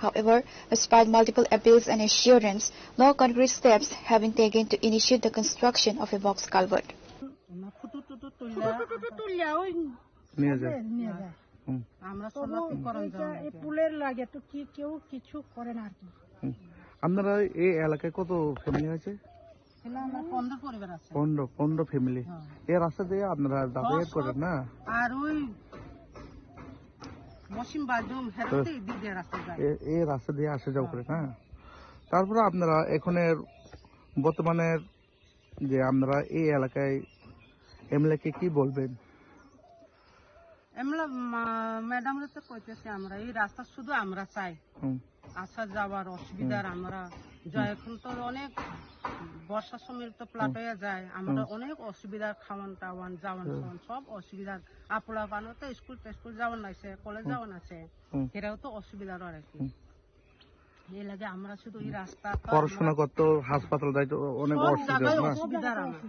However, despite multiple appeals and assurance, no concrete steps have been taken to initiate the construction of a box culvert. নিয়ে যায়। নিয়ে যায়। হুম। আমরা তবু সনাতন করণ এটা, এই পুলের লাগে তো কি কেউ কিছু করে না আর কি। হুম। আপনারা এই এলাকায় কত ফ্যামিলি আছে? এখানে আমরা পনেরো পরিবার আছে। পনেরো, পনেরো ফ্যামিলি। হ্যাঁ। এই রাস্তা দিয়ে আপনারা যাতায়াত করেন না? আর ওই মসিম বাজুম হেরাতে এই দিকে রাস্তা যায়। এ-, এই রাস্তা দিয়ে আসা যাওয়া করে না? তারপরে আপনারা এখানে বর্তমানে যে আপনারা এই এলাকায় এমএলএ কে কি বলবেন? এমএলএ মা-, ম্যাডামরে তো কইতেছি আমরা, এই রাস্তা শুধু আমরা চাই। হুম। আসা যাওয়ার অসুবিধার হুম। আমরা যা হুম। এখন তো অনেক বর্ষার সময় তো ফ্লাট হুম। হয়ে যায়, আমরা হুম। অনেক অসুবিধার খাওয়ান টাওয়ান, যাওয়ান হুম। খাওয়ান সব অসুবিধার। আপলা বানো তো স্কুল টেস্কুল যাওয়ান আছে, কলেজ হুম। যাওয়ান আছে, হুম। এরাও তো অসুবিধার আর কি। হুম। এই লাগে আমরা শুধু এই রাস্তা তো পড়াশোনা আমরা করতে, হাসপাতাল যাইতে অনেক সব অসুবিধা জায়গায় না? অসুবিধা আর আমার।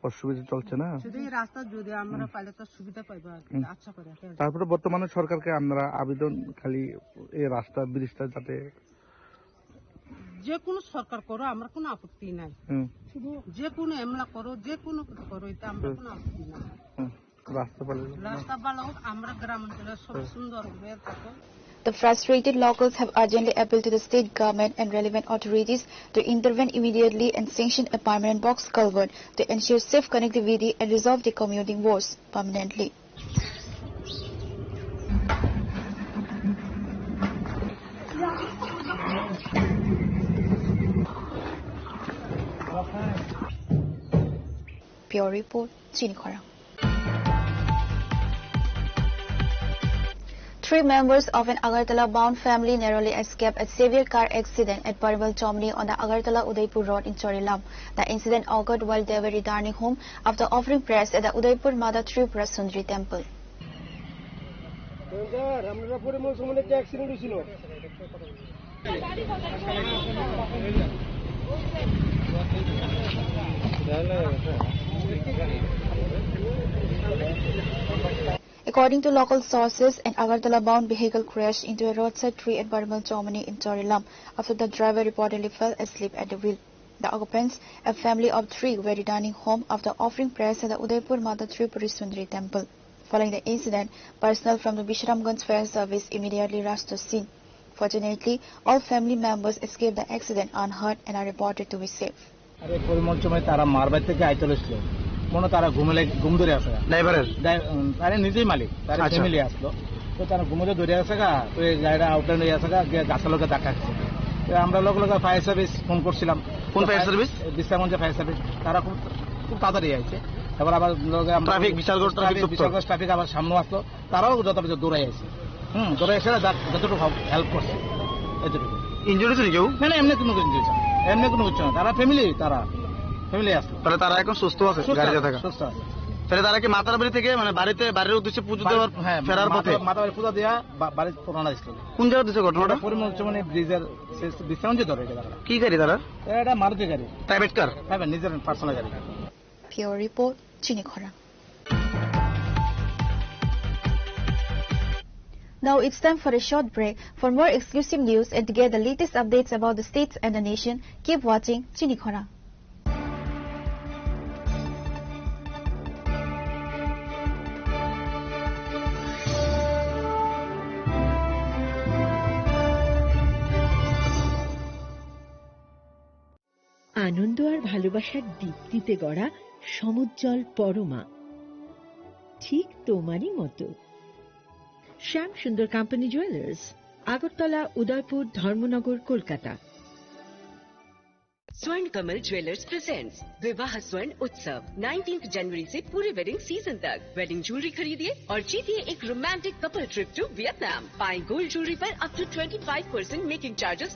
অসুবিধা চলছে না? শুধু এই রাস্তা যদি আমরা হুম। পাইলে তো সুবিধা পাইবো আর কি, হুম। আশা করি আর কি। তারপরে বর্তমানে সরকারকে আমরা আবেদন খালি এই রাস্তা ব্রিজটা যাতে যে কোনো সরকার করো, আমরা কোনো আপত্তি নাই। হুম। শুধু যে কোনো এমলা করো, যে কোনো কিছু করো, এটা আমরা হুম। কোনো আপত্তি নাই। হুম। রাস্তা ভালো হোক না? রাস্তা ভালো হোক, আমরা গ্রাম অঞ্চলে সব হুম। সুন্দর হয়ে থাকো। The frustrated locals have urgently appealed to the state government and relevant authorities to intervene immediately and sanction a permanent box culvert to ensure safe connectivity and resolve the commuting woes permanently. Pure Report, Chini Khorang. Three members of an Agartala-bound family narrowly escaped a severe car accident at Parimal Chomni on the Agartala-Udaipur road in Chorilam. The incident occurred while they were returning home after offering prayers at the Udaipur Mata Tripura Sundari temple. Sir, আমরা পরিমল সুমনের একটা অ্যাক্সিডেন্ট হয়েছিল। According to local sources, an Agartala-bound vehicle crashed into a roadside tree at Barimal Chomani in Chorilam after the driver reportedly fell asleep at the wheel. The occupants, a family of three, were returning home after offering prayers at the Udaipur Mata Tripuri Sundari temple. Following the incident, personnel from the Bishramganj Fire Service immediately rushed to scene. Fortunately, all family members escaped the accident unhurt and are reported to be safe. আরে পরিমল সময় তারা মারবাই থেকে আইতে লইছিল। মনে হয় তারা ঘুমেলে ঘুম ধরে আছে। ড্রাইভারের? ড্রাই-, উম, আরে নিজেই মালিক, তার আচ্ছা। ফ্যামিলি আসলো। তো তারা ঘুমেলে ধরে আছে গা, ওই গাড়িটা আউটলাইন হয়ে আছে গা, গিয়ে গাছের লোকে ধাক্কা খাচ্ছে। তো আমরা লগে লগে ফায়ার সার্ভিস ফোন করছিলাম। কোন ফায়ার সার্ভিস? বিশ্রামগঞ্জে ফায়ার সার্ভিস। তারা খুব, খুব তাড়াতাড়ি আইছে। তারপর আবার লগে আমরা ট্রাফিক, বিশালগড় ট্রাফিক ট্রাফিক, দপ্তর। বিশালগড় ট্রাফিক আবার সামনে আসলো। তারাও যথাযথ দৌড়াই আছে। হুম, দৌড়াই এসে যা-, যতটুকু হেল্প করছে, এতটুকু। ইনজুরি তো নেই কেউ? না, না, এমনি কোনো ইনজুরি না। এমনি কোনো কিছু না। তারা ফ্যামিলি, তারা ফ্যামিলি আসলো। তাহলে তারা এখন সুস্থ আছে, সুস্থ গাড়িতে আছে, থাকা? সুস্থ আছে। তাহলে তারা কি মাতারবাড়ি থেকে, মানে, বাড়িতে, বাড়ির উদ্দেশ্যে পুজো বাড়ি-, দেওয়ার হ্যাঁ, ফেরার পথে? মাতার-, মাতারবাড়ি পুজো দেওয়া বা-, বাড়ি রওনা দিছিল। কোন জায়গায় দিছে ঘটনাটা? পরিমল চৌমনি ব্রিজের শেষ বিশ্রামগঞ্জে ধরে এটা ঘটনা। কি গাড়ি তারা? এটা মারুতি গাড়ি। Private car? প্রাইভেট, নিজের পার্সোনাল গাড়ি। Bureau report, Chini Khorang. Now it's time for a short break. For more exclusive news and to get the latest updates about the states and the nation, keep watching Chini Khorang. আনন্দ আর ভালোবাসার দীপ্তিতে গড়া সমুজ্জ্বল পরমা, ঠিক তোমারই মতো। Shyam Sundar company jewellers, Agartala, Udaipur, Dharmanagar, Kolkata. Swarn Kamal Jewellers presents Vivah Swarn Utsav, nineteenth जनवरी से पूरे wedding season तक। वेडिंग ज्वेलरी खरीदिए और जीतिए एक romantic couple trip to Vietnam. पाएं गोल्ड ज्वेलरी पर up to twenty five percent making charges